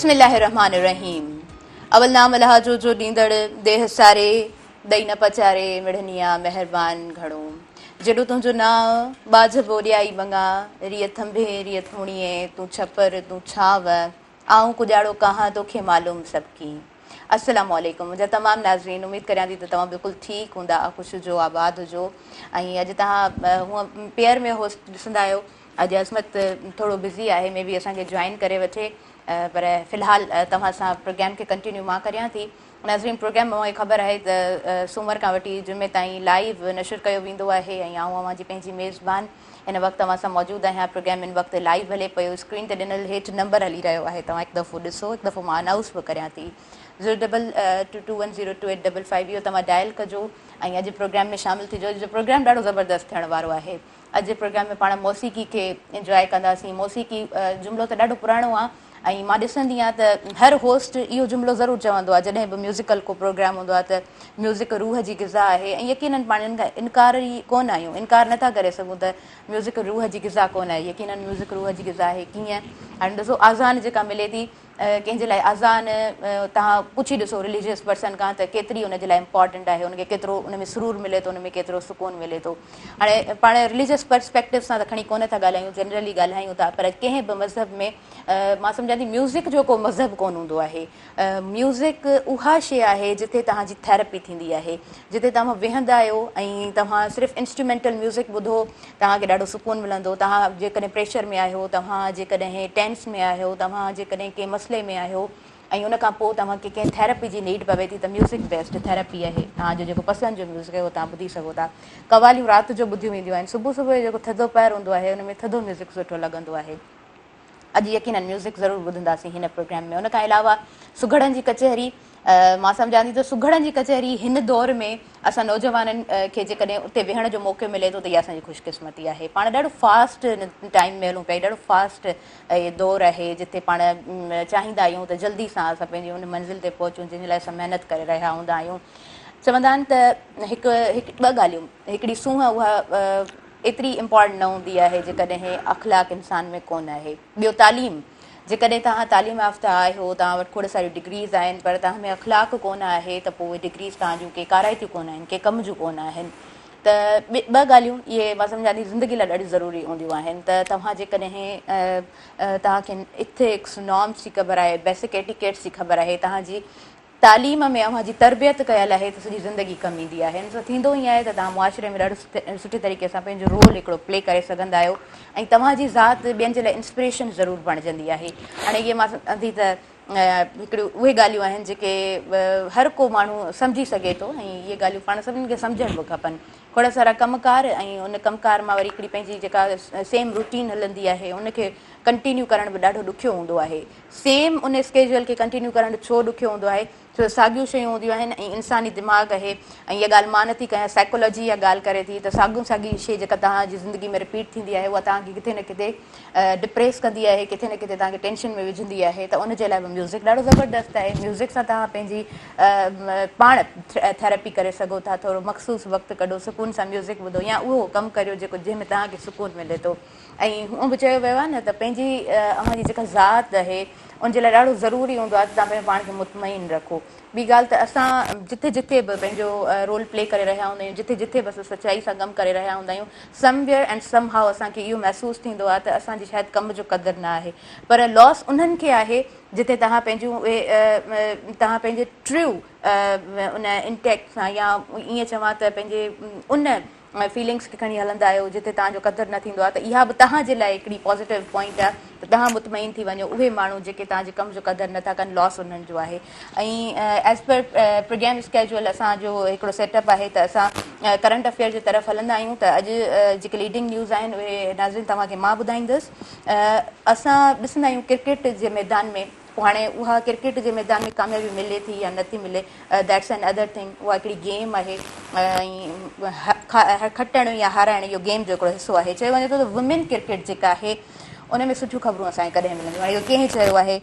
بسم الله الرحمٰن الرحيم اول نام الله جو جو ڏيندڙ ديهه ساري ڏئي نه پچاري مڙهني آ مهربان گهڻو جيڏو تنهنجو نانء ٻاجهه ٻوڏيائي مڱان ريء ٿنڀي ريء ٿوڻيين تون ڇپر تون ڇانو آئون ڪڄاڙو ڪاهان توکي معلوم سڀ ڪي السلام عليڪم منهنجا تمام ناظرين اميد ڪريان ٿي ته توهان بلڪل ٺيڪ هوندا خوش هجو آباد هجو ۽ اڄ توهان هونء پيئر ۾ هوسٽ ڏسندا آهيو اڄ عظمت ٿورو بزي آهي مي بي اسان کي جوائن ڪري وٺي پر في الحال توهان سان پروگرام کي ڪنٽينيو مان ڪريان ٿي. ناظرين پروگرام اوهان کي خبر آهي ته سومر کان وٺي جمعي تائين لائيو نشر ڪيو ويندو آهي ۽ آئون اوهان جي پنهنجي ميزبان هن وقت اوهان سان موجود آهيان پروگرام هن وقت لائيو هلي پيو اسڪرين تي ڏنل هيٺ نمبر هلي رهيو آهي توهان هڪ دفعو ڏسو هڪ دفعو مان انائوس به ڪريان ٿي zero double two two one zero two eight double five اهو توهان ڊائل ڪجو ۽ اڄ پروگرام ۾ شامل ٿجو اڄ جو پروگرام ڏاڍو زبردست ٿيڻ وارو آهي. اڄ جي پروگرام ۾ پاڻ موسيقي کي انجواء ڪنداسين. موسيقي جملو ته ڏاڍو پراڻو آ ۽ مان ڏسندي آهيان ته هر هوسٽ اهو جملو ضرور چوندو آ جڏهن به ميوزيڪل ڪو پروگرام هوندو آ ته ميوزڪ روح جي غذا آهي ۽ يقينن پاڻ ان کان انڪار ئي ڪونه آهيون انڪار نٿا ڪري سگهون ته ميوزڪ روح جي غذا ڪونه آهي يقينن ميوزڪ روح جي غذا آهي ڪيئن هاڻي ڏسو آذان جيڪا ملي ٿي ڪنهن جي لاء اذان توهان پڇي ڏسو رليجيس پرسن کان ته ڪيتري ان جي لاء امپارٽنٽ آهي ان کي ڪيترو ان ۾ سرور ملي ٿو ان ۾ ڪيترو سڪون ملي ٿو هاڻي پاڻ رليجيس پرسپيڪٽو سان ته کڻي ڪونه ٿا ڳالهايون جنرلي ڳالهايون ٿا پر ڪنهن به مذهب ۾ مان سمجهان ٿي ميوزڪ جو ڪو مذهب ڪونه هوندو آهي ميوزڪ اها شيء آهي جتي توهان جي ٿيراپي ٿيندي آهي جتي توهان ويهندا آهيو ۽ توهان صرف انسٽرومينٽل ميوزڪ ٻڌو توهان کي ڏاڍو سڪون ملندو. توهان جيڪڏهن پريشر ۾ آهيو، توهان جيڪڏهن ٽينس ۾ آهيو، توهان جيڪڏهن ڪنهن مسئلي ۾ آهيو ۽ ان کان پوء توهان کي ڪنهن ٿيراپي جي نيڊ پوي ٿي ته ميوزڪ بيسٽ ٿيراپي آهي. توهان جو جيڪو پسند جو ميوزڪ آهي اهو توهان ٻڌي سگهو ٿا. قواليون رات جو ٻڌيون وينديون آهن. صبح صبح جو جيڪو ٿڌو پهر هوندو آهي ان ۾ ٿڌو ميوزڪ سٺو لڳندو آهي. اڄ يقينن ميوزڪ ضرور ٻڌنداسين هن پروگرام ۾ ان کان علاوه سگهڙن جي ڪچهري مان سمجهان ٿي ته سگهڙن جي ڪچهري هن دور ۾ اسان نوجوانن کي جيڪڏهن اتي ويهڻ جو موقعو ملي ٿو ته اها اسان جي خوش قسمتي آهي پاڻ ڏاڍو فاسٽ ٽائيم ۾ هلون پيا ڏاڍو فاسٽ دور آهي جتي پاڻ چاهيندا آهيون ته جلدي سان اسان پنهنجي ان منزل تي پهچون جنهن جي لاء اسان محنت ڪري رهيا هوندا آهيون چوندا آهن ته هڪ هڪ ٻه ڳالهيون هڪڙي سونهن اها ايتري امپارٽنٽ نه هوندي آهي جيڪڏهن اخلاق انسان ۾ ڪونه آهي. ٻيو تعليم، جيڪڏهن توهان تعليم يافته آهيو، توهان وٽ کوڙ ساريون ڊگريز آهن پر توهان ۾ اخلاق ڪونه آهي ته پوء اهي ڊگريز توهان جون ڪي ڪارائتيون ڪونه آهن، ڪي ڪم جون ڪونه آهن. ته ٻه ڳالهيون اهي مان سمجهان ٿي زندگي لاء ڏاڍيون ضروري هونديون آهن ته توهان جيڪڏهن توهان کي ايٿڪس، نارمس جي خبر آهي، بيسڪ ايٽيڪيٽس جي خبر آهي، توهان جي تعليم ۾ اوهان جي تربيت ڪيل آهي ته سڄي زندگي ڪم ايندي آهي. ان سان ٿيندو ائين آهي ته توهان معاشري ۾ ڏاڍو سٺي طريقي سان پنهنجو رول هڪڙو پلي ڪري سگهندا آهيو ۽ توهان جي ذات ٻين جي لاء انسپريشن ضرور بڻجندي آهي. هاڻي اهي مان سمجهان ٿي ته هڪڙيون اهي ڳالهيون آهن جيڪي هر ڪو ماڻهو سمجهي سگهي ٿو ۽ اهي ڳالهيون پاڻ سڀني کي سمجهڻ به کپن. کوڙ سارا ڪم ڪار ۽ ان ڪم ڪار مان وري هڪڙي پنهنجي جيڪا سيم روٽين هلندي آهي ان کي ڪنٽينيو ڪرڻ به ڏاڍو ڏکيو هوندو آهي. سيم ان اسڪيجوئل کي ڪنٽينيو ڪرڻ ڇو ڏکيو هوندو آهي؟ ڇو ته ساڳيون شيون هونديون آهن ۽ انساني دماغ آهي ۽ اها ڳالهه مان نٿي ڪيان سائيڪالاجي اها ڳالهه ڪري ٿي ته ساڳيون ساڳي شيء جيڪا توهان جي زندگي ۾ رپيٽ ٿيندي آهي اها توهان کي ڪٿي نه ڪٿي ڊپريس ڪندي آهي ڪٿي نه ڪٿي توهان کي ٽينشن ۾ وجهندي آهي ته ان جي لاء به ميوزڪ ڏاڍو زبردست آهي ميوزڪ سان توهان پنهنجي پاڻ ٿيراپي ڪري سگهو ٿا ٿورو مخصوص وقت ڪڍو سڪون سان ميوزڪ ٻڌو يا اهو ڪم ڪريو جيڪو جنهن ۾ توهان کي سڪون ملي ٿو. ۽ هونء به چيو ويو آهي نه ته پنهنجي اوهان جي جيڪا ذات آهي ان جي لاء ڏاڍو ضروري هوندو آهي ته توهان پنهنجو پاڻ کي مطمئن رکو. ٻي ڳالهه ته اسان جٿي جٿي به پنهنجو رول پلي ڪري رهيا هوندا آهيون جٿي جٿي به اسان سچائي سان ڪم ڪري رهيا هوندا آهيون سم ويئر اينڊ سم هائو اسان کي اهو محسوس ٿيندو آهي ته اسان جي شايد ڪم جو قدر نه آهي پر لاس انهن کي آهي جتي توهان پنهنجون اهي توهان پنهنجي ٽريو ان انٽيڪٽ سان يا ائين چوان ته پنهنجي ان فيلنگس کي کڻي هلندا آهيو جتي توهان جو قدر نه ٿيندو آهي ته اها به توهان جي لاء هڪڙي پازيٽو پوائنٽ آهي ته توهان مطمئن ٿي وڃو اهي ماڻهو جيڪي توهان جي ڪم جو قدر نه ٿا ڪن لاس انهن جو آهي ۽ ايز پر پروگرام اسڪيجول اسان جو هڪڙو سيٽ اپ آهي ته اسان ڪرنٽ افيئر جي طرف هلندا آهيون ته اڄ جيڪي ليڊنگ نيوز آهن اهي ناظرين توهان کي مان ٻڌائيندس اسان ڏسندا آهيون ڪرڪيٽ جي ميدان ۾ پوء هاڻي اها ڪرڪيٽ جي ميدان ۾ ڪاميابي ملي ٿي يا نٿي ملي that's N other thing اها هڪڙي گيم آهي ۽ کٽڻ يا هارائڻ اهو گيم جو هڪڙو حصو آهي چيو وڃي ٿو ته وومين ڪرڪيٽ جيڪا آهي ان ۾ سٺيون خبرون اسان کي ڪڏهن ملنديون هاڻي اهو ڪنهن چيو آهي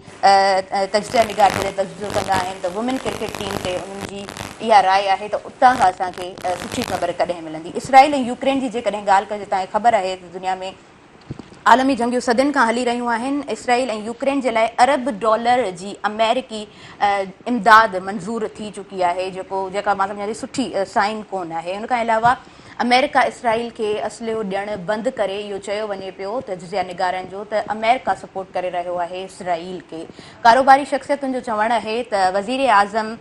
تجزيه نگار جڏهن تجزيو ڪندا آهن ته وومين ڪرڪيٽ ٽيم تي انهن جي اها راء آهي ته اتان کان اسان کي سٺي خبر ڪڏهن ملندي اسرائيل ۽ يوڪرين جي جيڪڏهن ڳالهه ڪجي توهان کي خبر آهي ته دنيا ۾ عالمي جنگيون صدين کان هلي رهيون آهن، اسرائيل ۽ يوڪرين جي لاء ارب ڊالر جي آمريڪي امداد منظور ٿي چڪي آهي جيڪو جيڪا مان سمجهان ٿي سٺي سائن ڪونه آهي. ان کان علاوه آمريڪا اسرائيل کي اسلحو ڏيڻ بند ڪري اهو چيو وڃي پيو تجزيه نگارن جو ته آمريڪا سپورٽ ڪري رهيو آهي اسرائيل کي. ڪاروباري شخصيتن جو چوڻ آهي ته وزيراعظم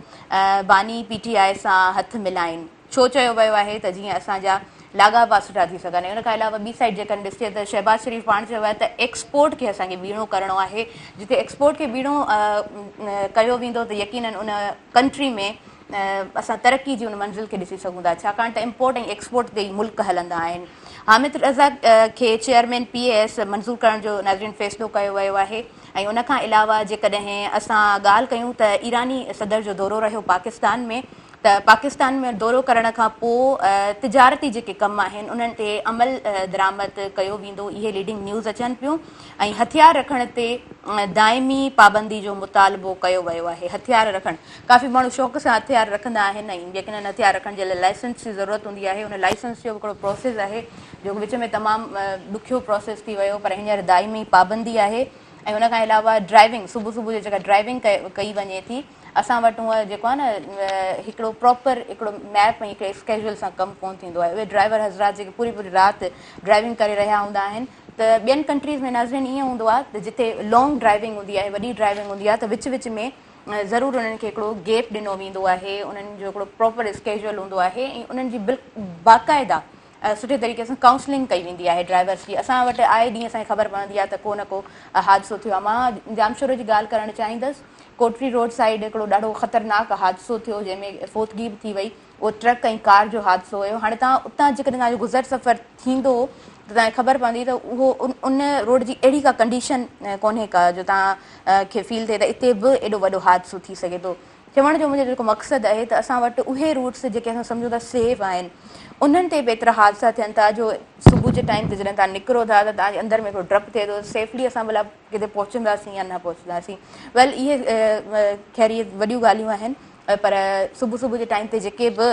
باني پي ٽي آء سان هٿ ملائين. ڇو چيو ويو آهي ته جيئن اسان جا لاڳاپا سٺا ٿي سگهن ۽ ان کان علاوه ٻي سائيڊ جيڪڏهن ڏسجي ته شهباز شريف پاڻ چيو آهي ته ايڪسپورٽ کي اسان کي ٻيڻو ڪرڻو آهي جتي ايڪسپورٽ کي ٻيڻو ڪيو ويندو ته يقينن ان ڪنٽري ۾ اسان ترقي جي ان منزل کي ڏسي سگهون ٿا ڇاڪاڻ ته امپورٽ ۽ ايڪسپورٽ تي ئي ملڪ هلندا آهن حامد رضا کي چيئرمين پي اي ايس منظور ڪرڻ جو ناظرين فيصلو ڪيو ويو آهي ۽ ان کان علاوه جيڪڏهن اسان ڳالهه ڪيون ته ايراني صدر جو دورو رهيو پاڪستان ۾ ته پاڪستان ۾ دورو ڪرڻ کان پوء تجارتي جيڪي ڪم آهن انهن تي عمل درآمد ڪيو ويندو اهي ليڊنگ نيوز اچن پيون ۽ هٿيار رکڻ تي دائمي پابندي جو مطالبو ڪيو ويو آهي هٿيار رکڻ ڪافي ماڻهو شوق سان هٿيار رکندا آهن ۽ يقينن هٿيار رکڻ جي لاء لائسنس جي ضرورت هوندي آهي ان لائسنس جو هڪڙو پروسيس آهي جو وچ ۾ تمام ڏکيو پروسيس ٿي ويو پر هينئر دائمي پابندي آهي ۽ ان کان علاوه ڊرائيونگ صبح صبح جو جيڪا ڊرائيونگ ڪئي وڃي ٿي اسان وٽ هونء جيڪو آهي نه هڪڙو پراپر هڪڙو ميپ ۽ هڪڙي اسڪيجول سان ڪم ڪونه ٿيندو آهي اهي ڊرائيور حضرات جيڪي پوري پوري رات ڊرائيونگ ڪري رهيا هوندا آهن ته ٻين ڪنٽريز ۾ ناظرين ائين هوندو آهي ته جتي لانگ ڊرائيونگ هوندي آهي وڏي ڊرائيونگ هوندي آهي ته وچ وچ ۾ ضرور انهن کي هڪڙو گيپ ڏنو ويندو آهي انهن جو هڪڙو پراپر اسڪيجول هوندو آهي ۽ انهن جي باقاعده سٺي طريقي سان ڪائونسلنگ ڪئي ويندي آهي ڊرائيورس جي اسان وٽ آئي ڏينهن اسان کي خبر پوندي آهي ته ڪو نه ڪو حادثو ٿيو آهي مان ڄامشورو جي ڳالهه ڪرڻ چاهيندس ڪوٽڙي روڊ سائيڊ هڪڙو ڏاڍو خطرناڪ حادثو ٿيو جنهن ۾ فوتگي به ٿي وئي اهو ٽرڪ ۽ ڪار جو حادثو هيو هاڻي توهان اتان جيڪڏهن توهان جو گذر سفر ٿيندو ته توهان کي خبر پوندي ته اهو ان روڊ جي اهڙي ڪا ڪنڊيشن ڪونهي ڪا جو توهان کي فيل ٿئي ته اتي به ايڏو وڏو حادثو ٿي سگهي ٿو چوڻ جو منهنجو جيڪو مقصد آهي ته اسان وٽ اهي روٽس جيڪي اسان سمجهون ٿا سيف آهن انهن تي به ايترا حادثا ٿين ٿا جو صبح جي ٽائيم تي جڏهن توهان نڪرو ٿا ته توهان جي اندر ۾ هڪڙو ڊپ ٿئي ٿو سيفلي اسان ڀلا ڪٿي پهچنداسين يا نه پهچنداسين ويل اهي خير اهي وڏيون ڳالهيون آهن پر صبح صبح جي ٽائيم تي جيڪي به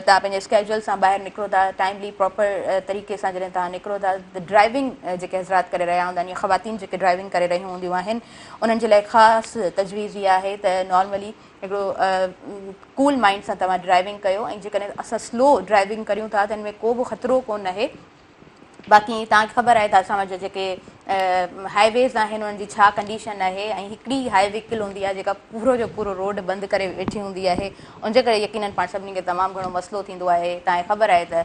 توهان پنهنجي اسڪيجول سان ٻاهر نڪرو ٿا ٽائملي پراپر طريقي سان جڏهن توهان نڪرو ٿا ته ڊرائيونگ جيڪي حضرات ڪري رهيا هوندا آهن يا خواتين جيڪي ڊرائيونگ ڪري رهيون هونديون آهن انهن جي لاء خاص تجويز اها آهي ته نارملي هڪڙو ڪول مائنڊ سان توهان ڊرائيونگ ڪيو ۽ جيڪڏهن اسان سلو ڊرائيونگ ڪريون ٿا ته ان ۾ ڪو به خطرو ڪونه آهي باقي توهان کي خبر آهي ته اسان وٽ جيڪي هاء ويز آهن انهن جي ڇا ڪنڊيشن آهي ۽ هڪڙي هاء ويڪل هوندي آهي جيڪا پورو جو پورو روڊ بند ڪري ويٺي هوندي آهي ان جي ڪري يقينن پاڻ سڀني کي تمام گهڻو مسئلو ٿيندو آهي توهان کي خبر آهي ته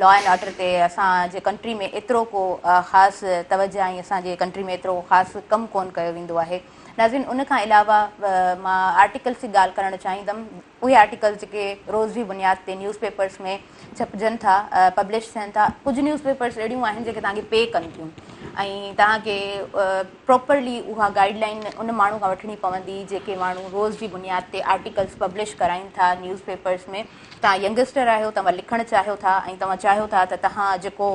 لا اينڊ آرڊر تي اسان جي ڪنٽري ۾ ايترو ڪو خاص توجه ۽ اسان جي ڪنٽري ۾ ايترو خاص ڪم ڪون ڪيو ويندو آهي ناظرين ان کان علاوه مان آرٽيڪلس جي ڳالهه ڪرڻ چاهيندم اهي آرٽيڪلس جيڪي روز جي بنياد تي نيوز پيپرس ۾ ڇپجن ٿا پبلش ٿين ٿا ڪجهه نيوز پيپرس اهڙيون آهن جيڪي توهان کي پي ڪن ٿيون ۽ توهان کي پراپرلي اها گائيڊ لائين ان ماڻهو کان وٺڻي پوندي جيڪي ماڻهو روز جي بنياد تي آرٽيڪلس پبلش ڪرائين ٿا نيوز پيپرس ۾ توهان ينگسٽر آهيو، توهان لکڻ چاهيو ٿا ۽ توهان چاهيو ٿا ته توهان جيڪو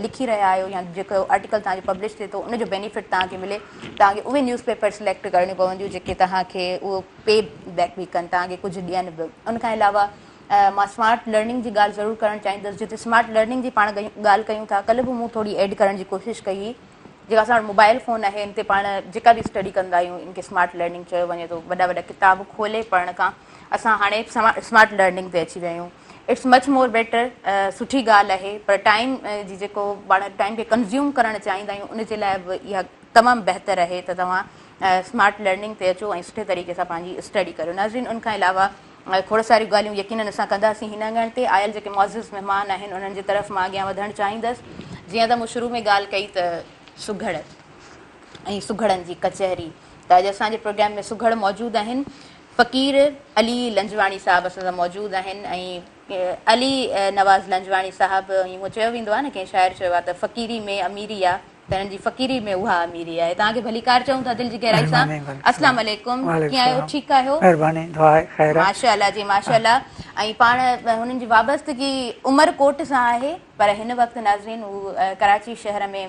لکي رهيا آهيو يا جيڪو آرٽيڪل توهان جو پبلش ٿئي ٿو ان جو بينيفٽ توهان کي ملي، توهان کي اهي نيوز پيپر سليڪٽ ڪرڻيون پونديون جيڪي توهان کي اهو پي بيڪ به ڪن، توهان کي ڪجهه ڏين به. ان کان علاوه مان سمارٽ لرننگ جي ڳالهه ضرور ڪرڻ چاهيندس جتي سمارٽ لرننگ جي پاڻ ڳالهه ڪيون ٿا ڪلهه به مون ٿوري ايڊ ڪرڻ جي ڪوشش ڪئي هئي جيڪا اسان وٽ موبائل فون آهي ان تي پاڻ جيڪا به اسٽڊي ڪندا آهيون ان کي سمارٽ لرننگ چيو وڃي ٿو وڏا وڏا ڪتاب کولي پڙهڻ کان اسان هاڻي سمارٽ لرننگ تي اچي ويا آهيون it's much more better سٺي ڳالهه آهي پر ٽائيم جي جيڪو پاڻ ٽائيم کي ڪنزيوم ڪرڻ چاهيندا آهيون ان جي لاء به اها تمام بهتر آهي ته توهان سمارٽ لرننگ تي اچو ۽ سٺي طريقي سان پنهنجي اسٽڊي ڪريو ناظرين ان کان علاوه کوڙ ساريون ڳالهيون يقينن اسان ڪنداسين هن اڱڻ تي آيل جيڪي معزز مهمان آهن انهن جي طرف مان اڳيان وڌڻ چاهيندس جيئن ته مون شروع ۾ ڳالهه ڪئي ته سگهڙ ۽ سگهڙن جي ڪچهري ته اڄ اسان جي پروگرام ۾ سگهڙ موجود آهن فقير علي لنجواڻي صاحب اسان سان موجود آهن ۽ علي نواز لنجواڻي صاحب ائين چيو ويندو آهي نه ڪنهن شاعر چيو آهي ته فقيري ۾ اميري آ ته هنن جي فقيري ۾ اها اميري آهي. توهان کي ڀليڪار چئون ٿا دل جي گهرائي سان. اسلام عليڪم ڪيئن آهيو ٺيڪ آهيو. مهرباني دعا آهي خير آهي. ماشاءالله جي ماشاءالله ۽ پاڻ هنن جي وابستگي عمر ڪوٽ سان آهي پر هن وقت ناظرين هو ڪراچي شهر ۾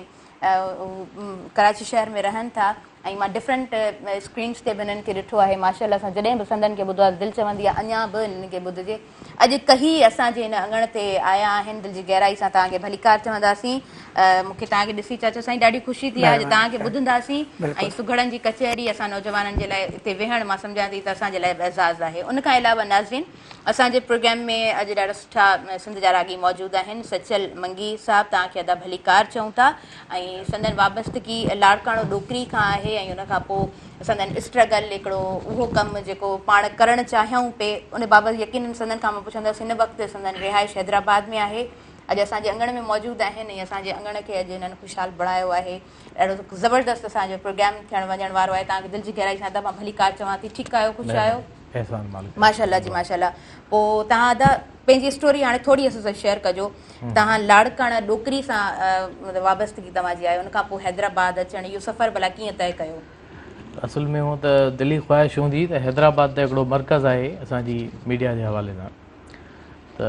ڪراچي شهر ۾ رهن ٿا ۽ مان ڊفرنٽ اسڪرينس تي به هنن کي ڏٺو آهي ماشاءالله سان جڏهن به سندن کي ٻڌو آهي دل چوندي آهي اڃا به هنن کي ٻڌجي اڄ ڪهي اسان جي هن اڱڻ تي آيا آهن دل جي گهرائي سان توهان کي ڀليڪار چونداسين. مون کي توهان کي ڏسي چاچا سائين ڏاڍي خوشي ٿي آهي اڄ توهان کي ٻڌنداسين ۽ سگهڙن جي ڪچهري اسان نوجوانن جي لاء هتي ويهڻ مان سمجهان ٿي ته اسان جي لاء به اعزاز آهي. ان کان علاوه ناظرين اسان جي پروگرام ۾ اڄ ڏاڍا سٺا سنڌ جا راڳي موجود آهن سچل منگي صاحب توهان کي ادا ڀليڪار چئون ٿا ۽ سندن وابستگي لاڙڪاڻو ڏوڪري کان آهي ۽ ان کان پوء سندن اسٽرگل هڪڙو اهو ڪم جيڪو پاڻ ڪرڻ چاهيائون پئي ان بابت يقينن سندن کان مان پڇندس هن وقت سندن رهائش حيدرآباد ۾ آهي اڄ اسان جي اڱڻ ۾ موجود آهن ۽ اسان جي اڱڻ کي اڄ هنن خوشحال بڻايو آهي اهڙو زبردست اسان جو پروگرام ٿيڻ وڃڻ وارو آهي توهان کي دل جي گهرائي سان ادا مان ڀليڪار چوان ٿي ٺيڪ آهيو خوش آهيو احسان مالڪ ماشاءالله جي ماشاءالله پو توهان ادا پنهنجي اسٽوري هاڻي ٿوري اسان سان شيئر ڪجو توهان لاڙڪاڻا ڏوڪري سان وابستگي توهان جي آهي ان کان پو حيدرآباد اچڻ اهو سفر ڀلا ڪيئن طئي ڪيو اصل ۾ هون ته دلي خواهش هوندي ته حيدرآباد ته هڪڙو مرڪز آهي اسان جي ميڊيا جي حوالي سان ته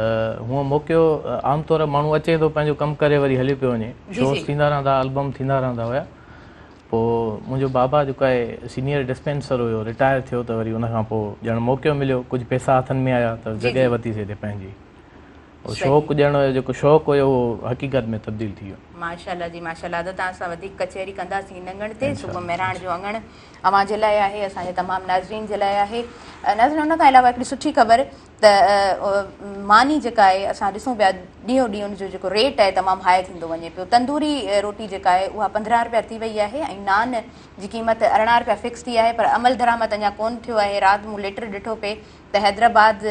هونء موقعو عام طور ماڻهو اچي ٿو پنهنجو ڪم ڪري وري هليو پيو وڃي شوز ٿيندا رهندا البم ٿيندا رهندا هيا پوء منهنجو بابا جيڪو آهي سينيئر ڊسپينسر هيو رٽائر ٿيو ته وري ان کان پوء ڄڻ موقعو مليو ڪجهه پئسا هٿن ۾ آيا ته جڳهه ورتيسي هتي پنهنجي شوق ڄڻ جيڪو شوق هيو اهو حقيقت ۾ تبديل ٿي ويو. ماشاءالله جي ماشاءالله ادا توهان سان وڌيڪ ڪچهري ڪنداسين هن اڱڻ تي صبح مهراڻ جو اڱڻ اوهان جي لاء آهي اسان جي تمام ناظرين جي لاء آهي ناظرين ان کان علاوه هڪڙي سٺي خبر ته ماني جيڪا آهي اسان ڏسون پيا ڏينهون ڏينهن ان جو جيڪو ريٽ آهي تمام هاء ٿيندو وڃي پيو تندوري روٽي جيڪا آهي اها 15 رپيا ٿي وئي آهي ۽ نان جي قيمت 18 رپيا فڪس ٿي آهي پر عمل درآمد اڃا ڪون ٿيو آهي رات مون ليٽر ڏٺو پئي ته حيدرآباد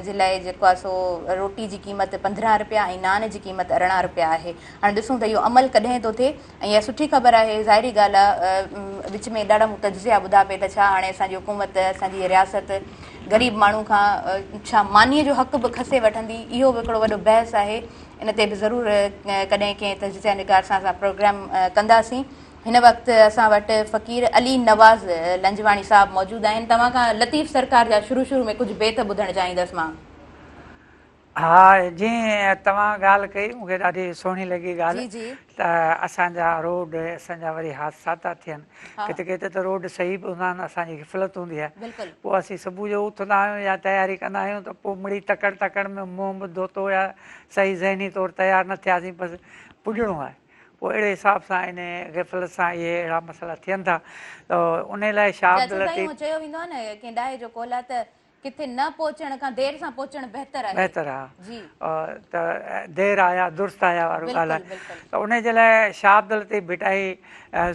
جي لاء جيڪو آهي سو روٽي جي قيمت 15 رپيا ۽ نان جي قيمت 18 رپيا آهي هاڻي ڏسون ته اهو عمل ڪڏهن ٿو ٿئي ۽ اها سٺي خبر آهي ظاهري ڳالهه آهي وچ ۾ ڏاڍا مون تجزيا ٻڌا پئي ته ڇا هاڻي اسان جي حڪومت اسان جي رياست غريب ماڻهو کان ڇا مانيء جو حق به کسي وٺندي اهو به هڪڙو وڏو بحث آهي ان تي به ضرور ڪڏهن ڪنهن تجزيه نگار سان اسان پروگرام ڪنداسين هن وقت اسان وٽ فقير علي نواز لنجواڻي صاحب موجود آهن توهان کان لطيف سرڪار جا شروع شروع ۾ ڪجهه بيت ٻڌڻ چاهيندس مان. ها جيئن توهان ڳالهه ڪئي مون کي ڏاڍي سهڻي لڳي ڳالهه ته اسان جا روڊ اسان جا وري حادثا ٿا ٿين ڪٿي ڪٿي ته روڊ صحيح به هوندا آهن اسان جي غفلت هوندي آهي پوء اسين صبح جو اٿندا آهيون يا تياري ڪندا آهيون ته پوء مڙئي تڪڙ تڪڙ ۾ منهن به ڌوتو يا صحيح ذهني طور تيار نه ٿياسين بس پڄڻو آهي پوء اهڙي حساب سان ان غفلت سان اهي اهڙا مسئلا ٿين ٿا ته ان لاء شاهه عبداللطيف چيو ويندو آهي نه ڪنهن ڏاهي جو قول آهي ته ڪٿي نه پهچڻ کان دير سان پهچڻ بهتر آهي. بهتر آهي جي ته دير آيا درست آيا وارو ڳالهه آهي ته ان جي لاء شاهه عبداللطيف ڀٽائي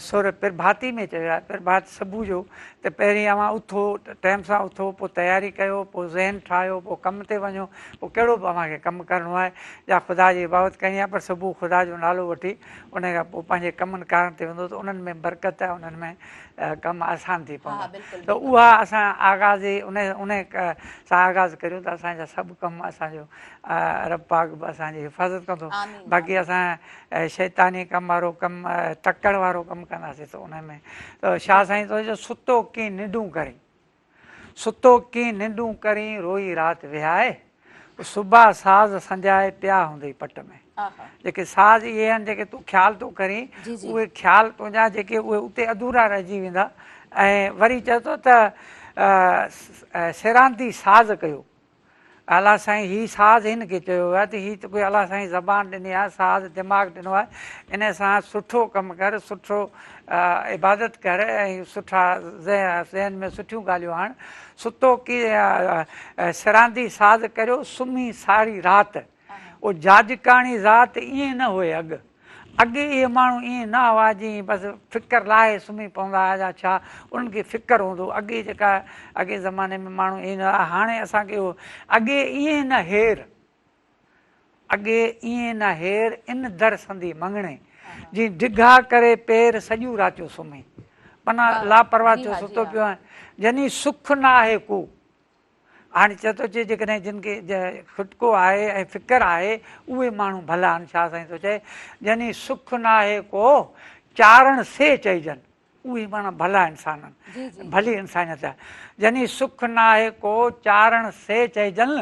سر پرڀاتي ۾ چيو آهي پرڀات صبح جو ته پهرين اوهان اٿو ٽائيم سان اٿو پوء تياري ڪيو پوء ذهن ٺاهيو پوء ڪم تي وڃو پوء ڪهڙو به اوهان کي ڪم ڪرڻو آهي يا خدا جي عبادت ڪرڻي آهي پر صبح خدا جو نالو وٺي ان کان پوء پنهنجي ڪمن ڪارن تي ويندو ته انهن ۾ برڪت ۽ انهن ۾ ڪم آسان ٿي پوندا ته اها اسان آغاز ئي ان ان سان آغاز ڪريون ته اسان جا سڀ ڪم اسان جو رب پاڪ به اسان جي حفاظت ڪندو باقي اسان شيطاني ڪم وارو ڪم تڪڙ وارو ڪم ڪنداسين ته ان ۾ ته شاهه سائين ٿو چئي ستو ڪين ننڊون ڪرين ستو ڪين ننڊون ڪرين روئي رات وهائي صبح ساز سنجائي پيا هوندئي پٽ ۾. جيڪي ساز اهي آهن جيڪي تون خيال ٿو ڪرين اهي خيال تنهنجا جيڪي اهي اتي اڌورا رهجي ويندا ۽ وري چئي ٿو ته سيراندي ساز ڪيو الله سائين هي ساز هن کي چيو ويو آهي ته هي توکي الله سائين زبان ڏني آهي ساز دماغ ڏنو آهي ان سان سٺو ڪم ڪر سٺو عبادت ڪر ۽ سٺا ذهن ۾ سٺيون ڳالهيون آڻ ستو ڪي سراندي ساز ڪريو سمهي ساري رات او جاجڪاڻي ذات ائين نه هئي اڳ اڳي اهي ماڻهو ائين نه هئا جيئن بس فڪر لاهي سمهي پوندا هئا يا ڇا انهن کي فڪر هوندو هو اڳي جيڪا اڳئين زماني ۾ ماڻهو ائين نه هئا هاڻي اسان کي اهو اڳي ائين نه هير اڳي ائين نه هير ان در سندي مڱڻي جيئن ڊگها ڪري پير سڄو راتيو سمهي پنا لاپرواهه ٿيو ستو پيو آهين جني سک نه آهي ڪو هاڻي چئي ٿو چي جيڪڏهن جن کي کٽڪو آهي ۽ فڪر آهي اهي ماڻهو ڀلا آهن شاهه سائين ٿو چئي جني سک ناهي ڪو چارڻ سي چئجن اهي معنيٰ ڀلا انسان آهن ڀلي انسانيت آهي جني سک ناهي ڪو چارڻ سي چئجن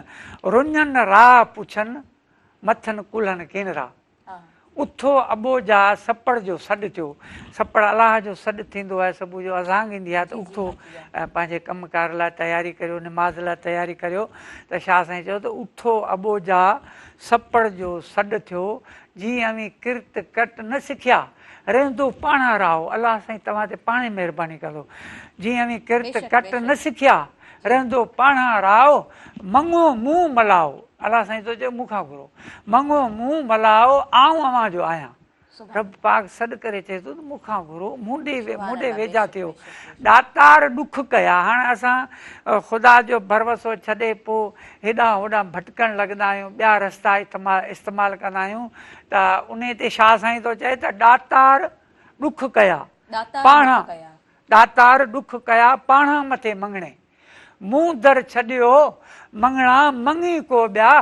رڃن راهه پڇن مٿن ڪلهن ڪينرا. اٿو اٻوجها سپڙ جو سڏ ٿيو. سپڙ الله جو سڏ ٿيندو آهي، صبح جو اذان ايندي آهي ته اٿو ۽ پنهنجي ڪم ڪار لاء تياري ڪريو، نماز لاء تياري ڪريو ته شاهه سائين چيو ته اٿو اٻوجها سپڙ جو سڏ ٿيو، جي اوهين ڪرت ڪٽ نه سکيا، رهندو پاڻان راهو، الله سائين توهان تي پاڻهي مهرباني ڪندو، جي اوهين ڪرت ڪٽ نه سکيا، رهندو پاڻان راهو، مڱو مون ملائو، الله سائين ٿو چئي مون کان گهرو، مڱو مون ملائو، آئون اوهان جو آهيان. رب پاڪ سڏ ڪري چئي ٿو ته مون کان گهرو، مون ڏي مون ڏي ويجها ٿيو. ڏاتار ڏک ڪيا. هاڻ اسان خدا جو ڀروسو ڇڏي پوء هيڏانهن هوڏانهن ڀٽڪڻ لڳندا آهيون، ٻيا رستا استعمال ڪندا آهيون ته انهي تي شاهه سائين ٿو چئي ته ڏاتار ڏک ڪيا پاڻهان ڏاتار ڏک ڪيا پاڻهان مٿي مڱڻي. مون در ڇڏيو مڱڻا مڱي ڪو ٻيا،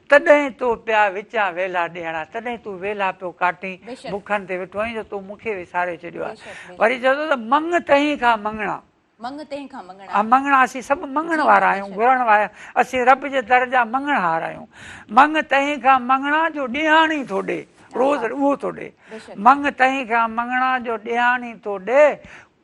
تڏهن تو پيا وچان ويلا ڏينهڙا، تڏهن تون ويلا پيو ڪاٽين، بکن تي ويٺو آهين جو تو مون کي وساري ڇڏيو آهي. وري چئي ٿو ته مڱ تنهين کان مڱڻا. مڱ تنهن کان مڱڻا. ها مڱڻا اسين سڀ مڱڻ وارا آهيون، گهرڻ وارا، اسين رب جي در جا مڱڻهار آهيون. مڱ تنهين کان مڱڻا جو ڏيهاڻي ٿو ڏي، روز اهو ٿو ڏي. مڱ تنهين کان مڱڻا جو ڏيهاڻي ٿو ڏي،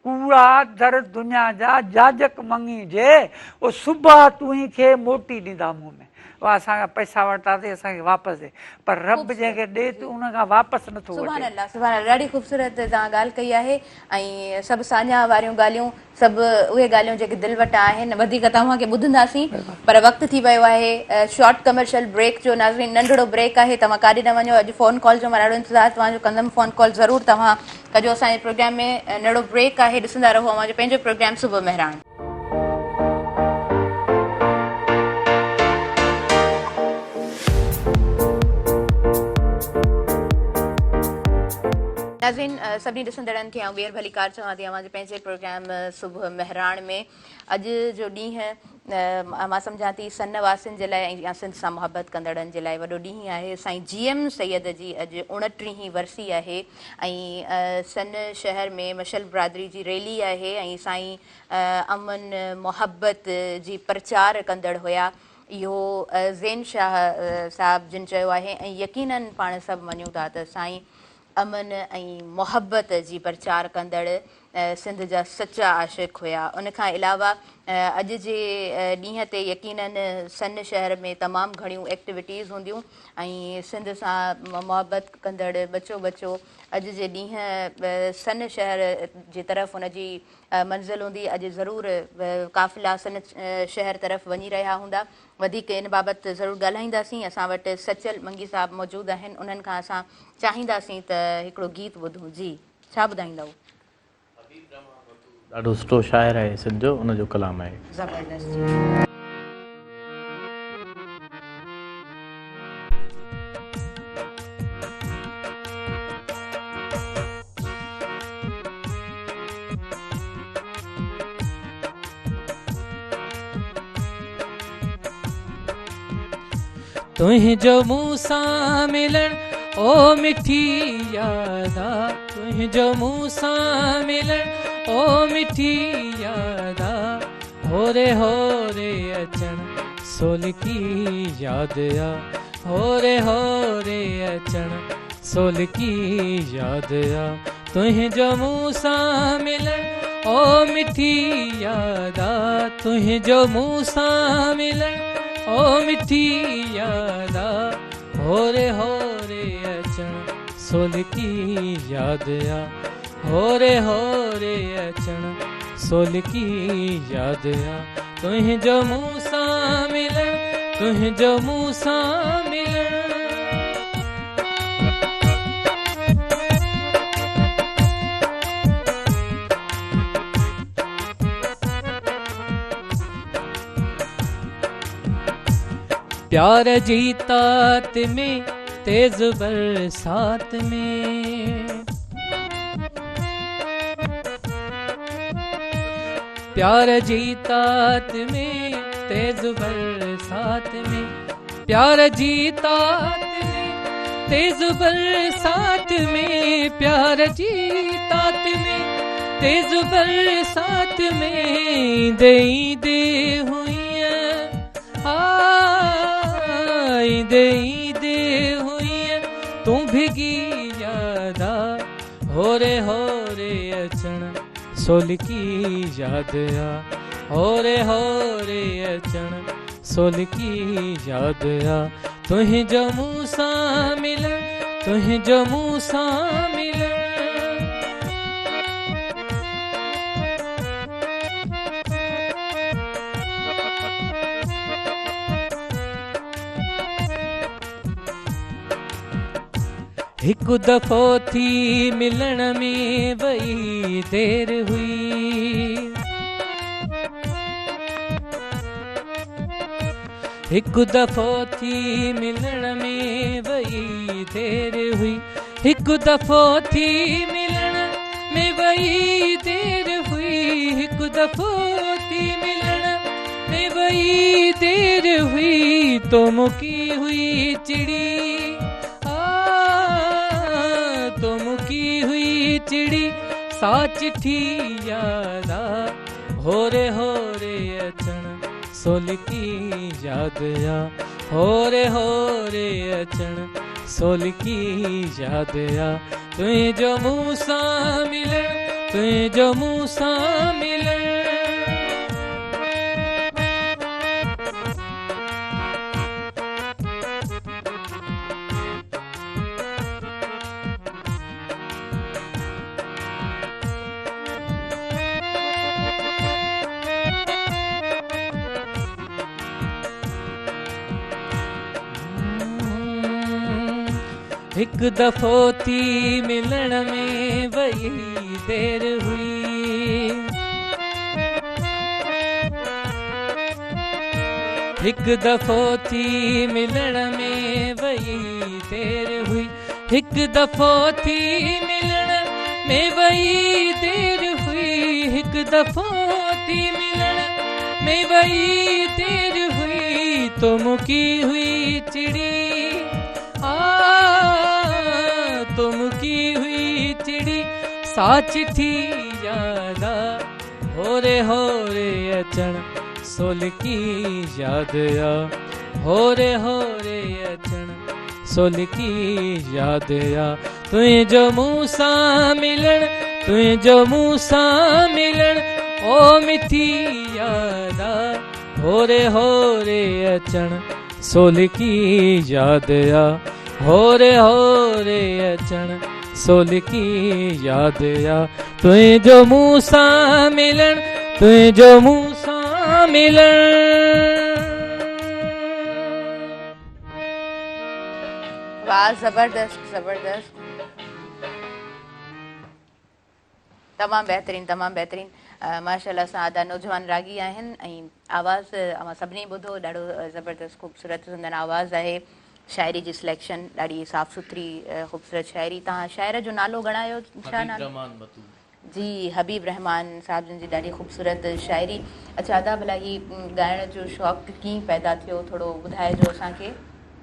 ڪوڙا در دنيا جا جاجڪ مڱي جي او صبح تونهين کي موٽي ڏيندا منهن ۾ او اسان کان پئسا ورتا اٿئي اسان کي واپس ڏي پر رب جنهن کي ڏي ته ان کان واپس نٿو وٺي. سبحان الله سبحان الله ڏاڍي خوبصورت توهان ڳالهه ڪئي آهي ۽ سڀ ساڃاهه واريون ڳالهيون سڀ اهي ڳالهيون جيڪي دل وٽ آهن وڌيڪ توهان کي ٻڌنداسين پر وقت ٿي ويو آهي شارٽ ڪمرشل بريڪ جو ناظرين ننڍڙو بريڪ آهي توهان ڪاڏي نه وڃو اڄ فون ڪال جو مان ڏاڍو انتظار توهان جو ڪندم فون ڪال ضرور توهان ڪجو اسان جي پروگرام ۾ ننڍڙو بريڪ آهي ڏسندا رهو اوهان جو پنهنجو پروگرام صبح مهراڻ. ناظرين سڀني ڏسندڙن کي آئون ٻيهر ڀليڪار چوان ٿي اوهان جي پنهنجي پروگرام صبح مهراڻ ۾ اڄ جو ڏينهن مان سمجهان ٿي سن واسين جي لاء ۽ سنڌ سان محبت ڪندڙن جي لاء وڏو ڏينهن آهي. سائين جي ايم سيد جي اڄ اڻٽيهين ورسي آهي ۽ سن شهر ۾ مشعل برادري جي ريلي آهي ۽ سائين امن محبت جي پرچار ڪندڙ هيا اهو زين شاهه صاحب جن چيو آهي ۽ يقينن پاڻ سڀ مڃون ٿا ته سائين امن ۽ محبت جي پرچار ڪندڙ سنڌ جا سچا عاشق هيا. ان کان علاوه اڄ جي ڏينهن تي يقينن سن شهر ۾ تمام گهڻيون ايڪٽيوٽيز هونديون ۽ سنڌ سان محبت ڪندڙ ٻچو ٻچو اڄ جي ڏينهن سن شهر جي طرف ان جي منزل هوندي. اڄ ضرور قافلا سن شهر طرف وڃي رهيا هوندا. وڌيڪ ان بابت ضرور ڳالهائينداسين. اسان وٽ سچل منگي صاحب موجود آهن انهن کان اسان چاهينداسين ته هڪڙو گيت ٻڌون. جي ڇا ٻڌائيندؤ؟ حبيب رحمان وتو ڏاڍو سٺو شاعر آهي سنڌ جو ان جو ڪلام آهي. زبردست جي. تنهنجو مون سان ملڻ او مٺي ياد آ تنهنجو مون سان ملڻ او مٺي ياد آ هوري هوري اچڻ سولڪي ياد آ هوري هوري اچڻ سولڪي ياد آ تنهنجو مون سان ملڻ او مٺي ياد آ تنهنجو مون سان ملڻ او مٺي ياد آ هوري هوري اچڻ سولڪي ياد آ هوري هوري اچڻ سولڪي ياد آ تنهنجو مون سان ملڻ تنهنجو مون سان ملڻ. پيار جي تات ۾ تيز برسات ۾. پيار جي تات ۾ تيز برسات ۾. پيار جي تات ۾ تيز برسات ۾. پيار جي تات ۾ تيز برسات ۾. ايندي ايندي هئينء آ ايندي ايندي هئينء تون ڀڳي. ياد آ، هوري هوري اچڻ سولڪي ياد آ، هوري هوري اچڻ سولڪي ياد آ، تنهنجو مون سان ملڻ، تنهنجو مون سان ملڻ. هڪ دفعو ٿي ملڻ ۾ وئي دير هئي. هڪ دفعو ٿي ملڻ ۾ وئي دير هئي. هڪ دفعو ٿي ملڻ ۾ وئي دير هئي. هڪ دفعو ٿي ملڻ ۾ وئي دير هئي. تو مونکي هئي چڙي، آ تو مونکي هئي چڙي، سا چٺي ياد آ. هوري هوري اچڻ سولڪي ياد آ، هوري هوري اچڻ سولڪي ياد آ، تنهنجو مون سان ملڻ، تنهنجو مون سان ملڻ. هڪ دفعو ٿي ملڻ ۾ وئي دير هئي. هڪ دفعو ٿي ملڻ ۾ وئي دير هئي. هڪ دفعو ٿي ملڻ ۾ وئي دير هئي. هڪ دفعو ٿي ملڻ ۾ وئي دير هئي. تو مونکي هئي چڙي، آ تو مونکي هئي چڙي، سا چٺي ياد آ. هوري هوري اچڻ سولڪي ياد آ، هوري هوري اچڻ سولڪي ياد آ، تنهنجو مون سان ملڻ، تنهنجو مون سان ملڻ او مٺي ياد آ. هوري هوري اچڻ سولڪي ياد آ، هوري هوري اچڻ سولڪي ياد آ، تنهنجو مون سان ملڻ، تنهنجو مون سان ملڻ. واھ زبردست زبردست، تمام بهترين تمام بهترين، ماشاءالله. اسان ادا نوجوان راڳي آهن ۽ آواز اوهان سڀني ٻڌو، ڏاڍو زبردست خوبصورت سندن آواز آهي. شاعري جي سليڪشن ڏاڍي صاف سٿري خوبصورت شاعري. توهان شاعر جو نالو ڳڻايو، ڇا نالو؟ جي حبيب رحمان صاحب جن جي ڏاڍي خوبصورت شاعري. اڇا ادا ڀلا هي ڳائڻ جو شوق ڪيئن پيدا ٿيو، ٿورو ٻڌائجو اسان کي.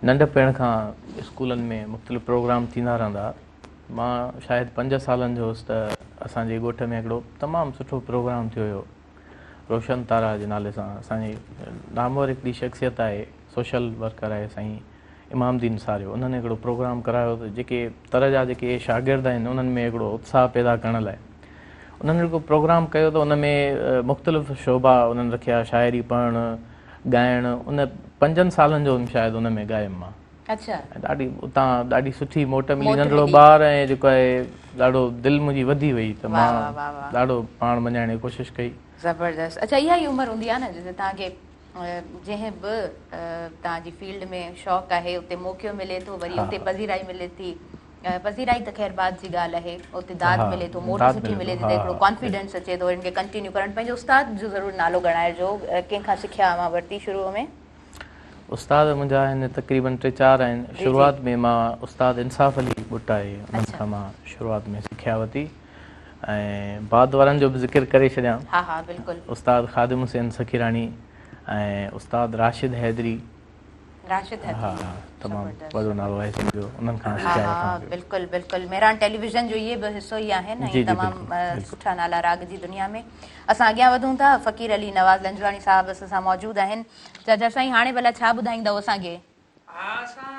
ننڍپڻ کان اسڪولن ۾ مختلف پروگرام ٿيندا رهندا. مان شايد 5 سالن جو هوس ته اسان جي ڳوٺ ۾ هڪڙو تمام سٺو پروگرام ٿيو هيو روشن تارا جي نالي سان. اسان جي نامور هڪڙي شخصيت آهي، سوشل ورڪر آهي سائين امام دين ساريو، انهن هڪڙو پروگرام ڪرايو ته جيڪي تر جا جيڪي شاگرد آهن انهن ۾ هڪڙو اتساهه پيدا ڪرڻ لاء انهن هڪڙو پروگرام ڪيو ته ان ۾ مختلف شعبا انهن رکيا، شاعري پڙهڻ، ڳائڻ. ان 5 سالن جو هيم شايد ان ۾ ڳايم مان. اڇا. ۽ ڏاڍي اتان ڏاڍي سٺي موٽ ملي، ننڍڙو ٻار ۽ جيڪو آهي ڏاڍو دل منهنجي وڌي وئي ته مان ڏاڍو پاڻ مڃائڻ جي ڪوشش ڪئي. زبردست. اڇا اها ئي عمر هوندي آهي نه جتي توهان کي جنهن به توهان جي فيلڊ ۾ شوق آهي اتي موقعو ملي ٿو، وري اتي پذيرائي ملي ٿي. پذيرائي ته خير بعد جي ڳالهه آهي، اتي داد ملي ٿو، موٽ سٺي ملي ٿي ته هڪڙو ڪانفيڊنس اچي ٿو ان کي ڪنٽينيو ڪرڻ. پنهنجي استاد جو ضرور نالو ڳڻائجو، ڪنهن کان سکيا اوهان ورتي شروع ۾؟ استاد منهنجا آهن تقريبن 3 4 آهن. شروعات ۾ مان استاد انصاف علي ٻٽ آهي انهن کان مان شروعات ۾ سکيا ورتي ۽ بعد وارن جو به ذڪر ڪري ڇڏيان. ها ها بلڪل. استاد خادم حسين سخيراڻي ۽ استاد راشد حيدري. راشد حيدري. ها تمام وڏو نالو آهي سنڌ جو، انهن کان سکيا ها وٺان ها پيو. بلڪل بلڪل، مهراڻ ٽيليويزن جو اهي به حصو ئي آهن ۽ تمام سٺا نالا راڳ جي دنيا ۾. اسان اڳيان وڌون ٿا، فقير علي نواز لنجواڻي صاحب اسان سان موجود آهن. چاچا سائين هاڻي ڀلا ڇا ٻڌائيندؤ اسان کي؟ ها اسان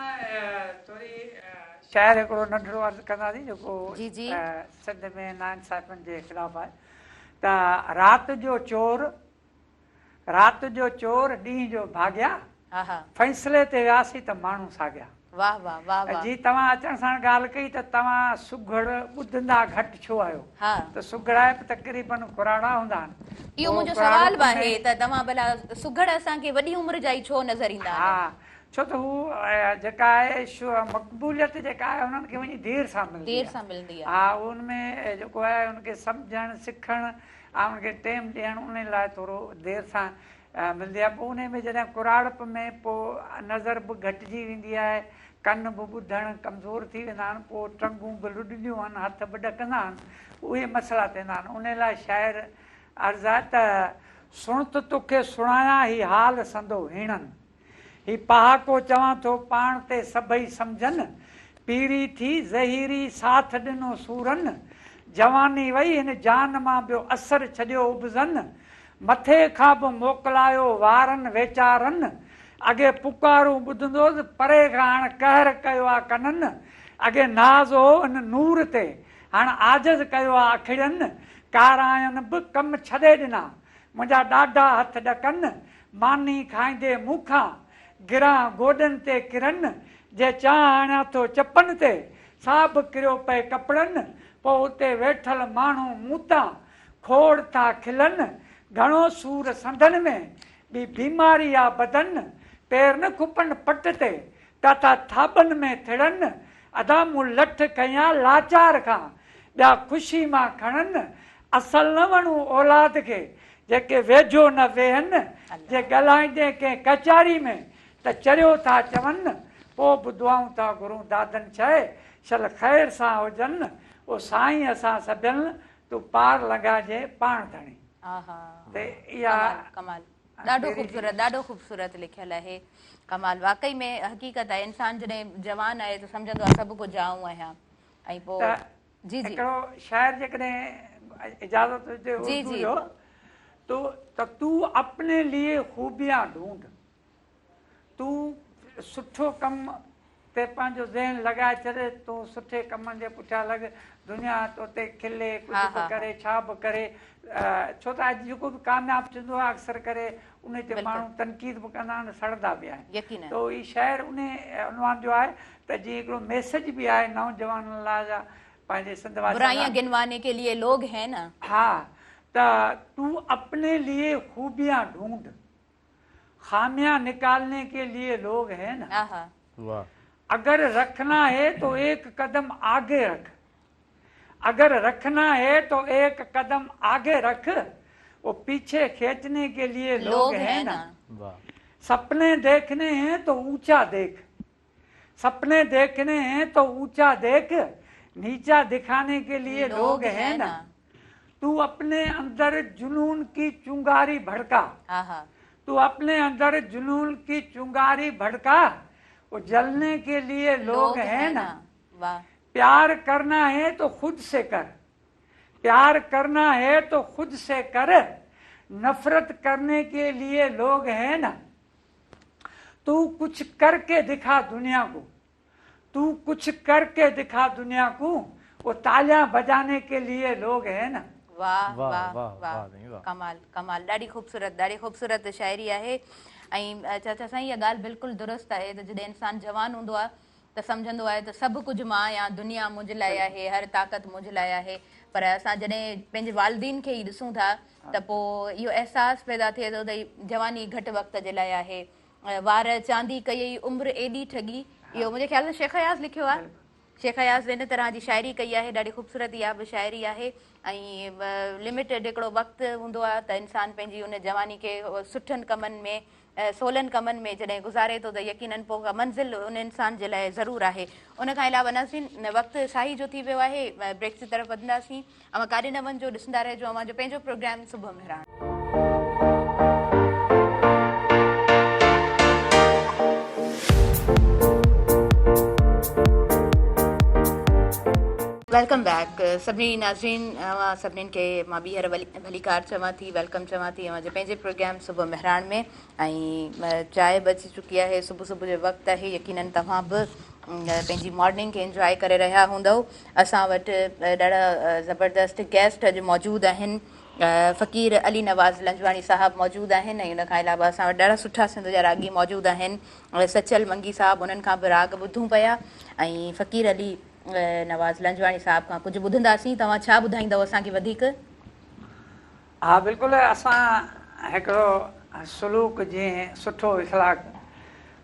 ٿوري شعر هڪڙو ننڍڙو عرض ڪنداسين جيڪو جي جي. سنڌ ۾ ناانصافين جي خلاف آهي ته رات جو چور رات جو چور ڏينهن جو ڀاڳيا فيصلي تي وياسين ته ماڻهو ساڳيا. واه واه واه واه. جي توهان اچڻ ساڻ ڳالهه ڪئي ته توهان سگهڙ ٻڌندا گهٽ ڇو آهيو ته سگهڙائپ تقريبن ڪراڙا هوندا آهن. اهو منهنجو سوال به آهي ته توهان ڀلا سگهڙ اسان کي وڏي عمر جا ئي ڇو نظر ايندا آهن. ها ڇو ته هو جيڪا آهي مقبوليت جيڪا آهي انهن کي وڃي دير سان ملندي دير سان ملندي آهي. ها ان ۾ جيڪو آهي ان کي سمجهڻ سکڻ ۽ ان کي ٽيم ڏيڻ ان لاء ٿورو دير سان ملندي آهي پوء انهي ۾ جڏهن ڪراڙپ ۾ پوء نظر به گهٽجي ويندي آهي ڪن به ٻڌڻ ڪمزور ٿي ويندا آهن پوء ٽنگون به لڏنديون آهن هٿ به ڏڪندا آهن اهي مسئلا ٿيندا آهن انهي لاء شاعر عرض آهي ته سڻ ته توکي سڻايان هي حال سندو هيڻن. هي پهاڪو چوان ٿو پاڻ تي سڀئي سمجهن، پيري ٿي زهيري ساٿ ڏنو سورن، جواني وئي هن جان مان ٻيو اثر ڇڏيو ابزن، مٿي کان به موڪلايو وارن ويچارن، اڳي پڪارون ٻڌندوس پري کان هاڻ قهر ڪيو آ ڪنن، اڳي ناز هو هن نور تي هاڻ عاجز ڪيو آ اکڙين، ڪاراين به ڪم ڇڏي ڏنا منهنجا ڏاڍا هٿ ڏڪن، ماني کائيندي مون کان، گران گوڏن تي ڪرن، جي چانهه آڻيان ٿو چپن تي، سا به ڪريو پئي ڪپڙن، پوء اتي ويٺل ماڻهو مون تان، کوڙ ٿا کلن، گهڻو سور سنڌن ۾، ٻي بيماري آ بدن، پير نه کپن پٽ تي، پيا ٿا ٿاٻن ۾ ٿڙن، ادا مون لٺ کنيا لاچار کان، ٻيا خوشي مان کڻن، اصل نه وڻون اولاد کي، جيڪي ويجهو نه ويهن، جي ڳالهائيندين ڪنهن ڪچهري ۾ ته چريو ٿا چون، پوء به دعائون ٿا گهرون دادن ڇهي، شل خير سان هجن، او سائين اسان سڀين، تون پار لنگهائجين پاڻ ڌڻي. ته اها ڪمال ڏاڍو خوبصورت ڏاڍو خوبصورت لکيل آهي ڪمال واقعي ۾ حقيقت آهي انسان جڏهن جوان آهي ته سمجهندو آهي سڀ ڪجهه آئون آهيان ۽ پوء جي جي. هڪڙو شعر جيڪڏهن اجازت هجي اردو جو تو ته تو اپني لئي خوبيان ڍونڍ تون سٺو ڪم تي پنهنجو ذهن لڳائي ڇڏ تون سٺي ڪمن جي پٺيان لڳ دنيا تو تي کلي ڪجهه به ڪري ڇا به ڪري ڇو ته اڄ جيڪو به ڪامياب ٿيندو آهي اڪثر ڪري ان تي ماڻهو تنقيد به ڪندا آهن سڙندا به آهن تو هي شعر ان عنوان جو آهي ته جيئن هڪڙو ميسج به آهي نوجوانن لاء يا پنهنجي سنڌ واسين لاء. برائيان گنواني ڪي ليي لوگ هين نه. ها ته تو اپني ليي خوبيان ڍونڍ خاميان نڪالني ڪي ليي لوگ هين نه. اگر رکنا هي تو ايڪ قدم آگي رک اگر رکنا هي تو ايڪ قدم آگي رک وہ پيڇي کيچني ڪي ليي لوگ هين نه. سپني ديکني هين تو اونچا ديک سپني ديکني هين تو اونچا ديک نيچا دکاني ڪي ليي لوگ هين نه. تو اپني اندر جنون ڪي چنگاري ڀڙڪا تو اپني اندر جنون ڪي چنگاري ڀڙڪا وہ جلني ڪي ليي لوگ هين نه. پيار ڪرنا هي تو خود سي ڪر پيار ڪرنا هي تو خود سي ڪر نفرت ڪرني ڪي ليي لوگ هين نه. تو ڪڇ ڪر ڪي دکا دنيا ڪو تو ڪڇ ڪر ڪي دکا دنيا ڪو وہ تاليان بجاني ڪي ليي لوگ هين نه. واه واه واه ڪمال ڪمال ڏاڍي خوبصورت ڏاڍي خوبصورت شاعري آهي ۽ چاچا سائين اها ڳالهه بلڪل درست آهي ته جڏهن انسان جوان هوندو آهي ته سمجهندو آهي ته سڀ ڪجهه مان آهيان دنيا منهنجي لاء آهي هر طاقت منهنجي لاء آهي پر اسان جڏهن پنهنجي والدين کي ئي ڏسون ٿا ته پوء اهو احساس پيدا ٿئي ٿو ته جواني گهٽ وقت جي لاء آهي وار چاندي ڪيئي عمر ايڏي ٺڳي اهو منهنجي خيال ۾ شيخ اياز لکيو آهي شيخ اياز ان طرح جي شاعري ڪئي آهي ڏاڍي خوبصورت اها به شاعري آهي ۽ لميٽيڊ هڪڙو وقت هوندو آهي ته انسان پنهنجي ان جواني کي سٺن ڪمن ۾ سولن ڪمن ۾ جڏهن گذاري ٿو ته يقينن پوء اها منزل ان انسان جي لاء ضرور آهي. ان کان علاوه ناظرين وقت ساهي جو ٿي ويو آهي بريڪ جي طرف وڌنداسين اوهان ڪاڏي نه وڃجو ڏسندا رهجو اوهان جو پنهنجو پروگرام صبح مهراڻ. Welcome back سڀني ناظرين اوهان سڀني کي مان ٻيهر ڀليڪار چوان ٿي welcome چوان ٿي اوهان جي پنهنجي پروگرام صبح مهراڻ ۾ ۽ چانهه به اچي چڪي آهي صبح صبح جو وقت آهي يقينن توهان به پنهنجي مارننگ کي انجواء ڪري رهيا هوندؤ. اسان وٽ ڏاڍا زبردست گيسٽ اڄ موجود آهن. فقير علي نواز لنجواڻي صاحب موجود آهن ۽ ان کان علاوه اسان وٽ ڏاڍا سٺا سنڌ جا راڳي موجود آهن. سچل منگي صاحب انهن کان به راڳ ٻڌون پيا ۽ فقير علي نواز لنجواڻي صاحب کان ڪجهه ٻڌنداسين. توهان ڇا ٻڌائيندؤ اسان کي وڌيڪ؟ ها بلڪل اسان هڪڙو سلوڪ جيئن سٺو اخلاق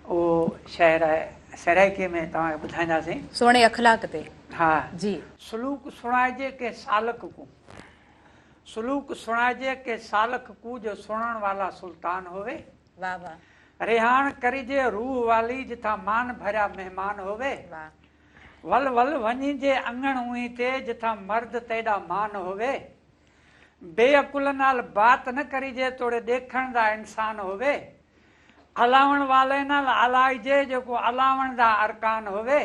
اهو شعر سرائيڪي ۾ توهان کي ٻڌائينداسين. سهڻي اخلاق تي. ها. جي. سلوڪ سڻائجي ڪنهن سالڪ ڪون. سلوڪ سڻائجي ڪنهن سالڪ ڪو جو سڻڻ والا سلطان هووي. واه واه. رهاڻ ڪريجي روح والي جتان مان ڀريا مهمان هووي. واه. ول ول وڃيجي اڱڻ اونهي تي جتان مرد تيڏا مان هووي. بي عقل نال بات نه ڪريجي توڙي ڏيکڻ دا انسان هووي. الاوڻ والي نال الائجي جيڪو الاوڻ دا ارڪان هووي.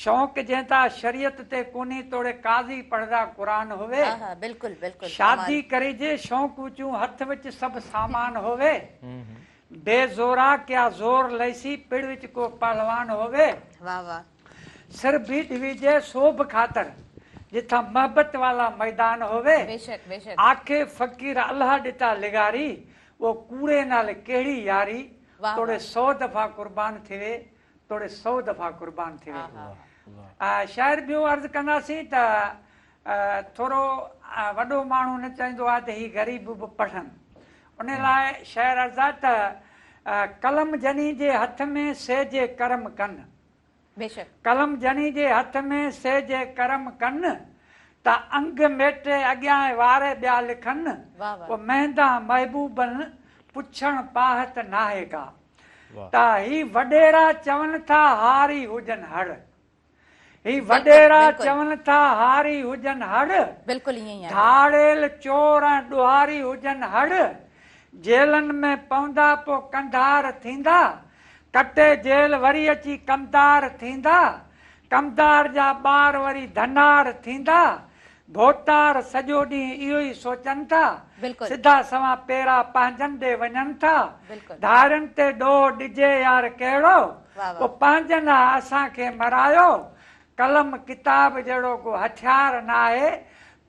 شوق جنهن تا شريعت تي ڪونهي توڙي قاضي پڙهدا قرآن هووي. ها ها بلڪل بلڪل شادي ڪمال. ڪريجي شوق وچون هٿ وچ سڀ سامان هووي. بي زورا ڪيا زور لئسي پڙ وچ ڪو پهلوان هووي. واه واه. سر ڀي ڏويجي سوڀ خاطر جتھان محبت والا ميدان هووي. بيشڪ بيشڪ. آکي فقير الله ڏتا لغاري او ڪوڙي نال ڪهڙي ياري واه توڙي واه. سو دفعا قربان ٿيوي توڙي سو دفعا قربان ٿيوي. شاعر ٻيو عرض ڪنداسين ته ٿورو وڏو ماڻهو نه چاهيندو آهي ته هي غريب به پڙهن ان لاء شعر عرض آهي ته قلم جني جي هٿ ۾ سي جي ڪرم ڪن. بيشڪ. قلم جني جي هٿ ۾ سي جي ڪرم ڪن ته انگ ميٽي اڳيان واري ٻيا لکن واه واه. پوء مهندان محبوبن پڇڻ پاهت ناهي ڪا. ته هي وڏيرا چون ٿا هاري هجن هڙ. هي وڏيرا چون ٿا هاري هجن هڙ. بلڪل ائين ئي آهي. ڌاڙيل چور ۽ ڏوهاري هجن هڙ. جيلن ۾ پوندا پو ڪنڌار ٿيندا. ڪٽي جيل وري اچي ڪمدار ٿيندا. ڪمدار جا ٻار وري ڌنار ٿيندا. ڀوتار سڄو ڏينهن اهو ئي سوچن ٿا. سڌا سنوان پيرا پنهنجن ڏي وڃن ٿا. ڌارين تي ڏوهه ڏجي يار ڪهڙو. پوء پنهنجن آ اسان کي مرايو. قلم ڪتاب جهڙو ڪو هٿيار ناهي.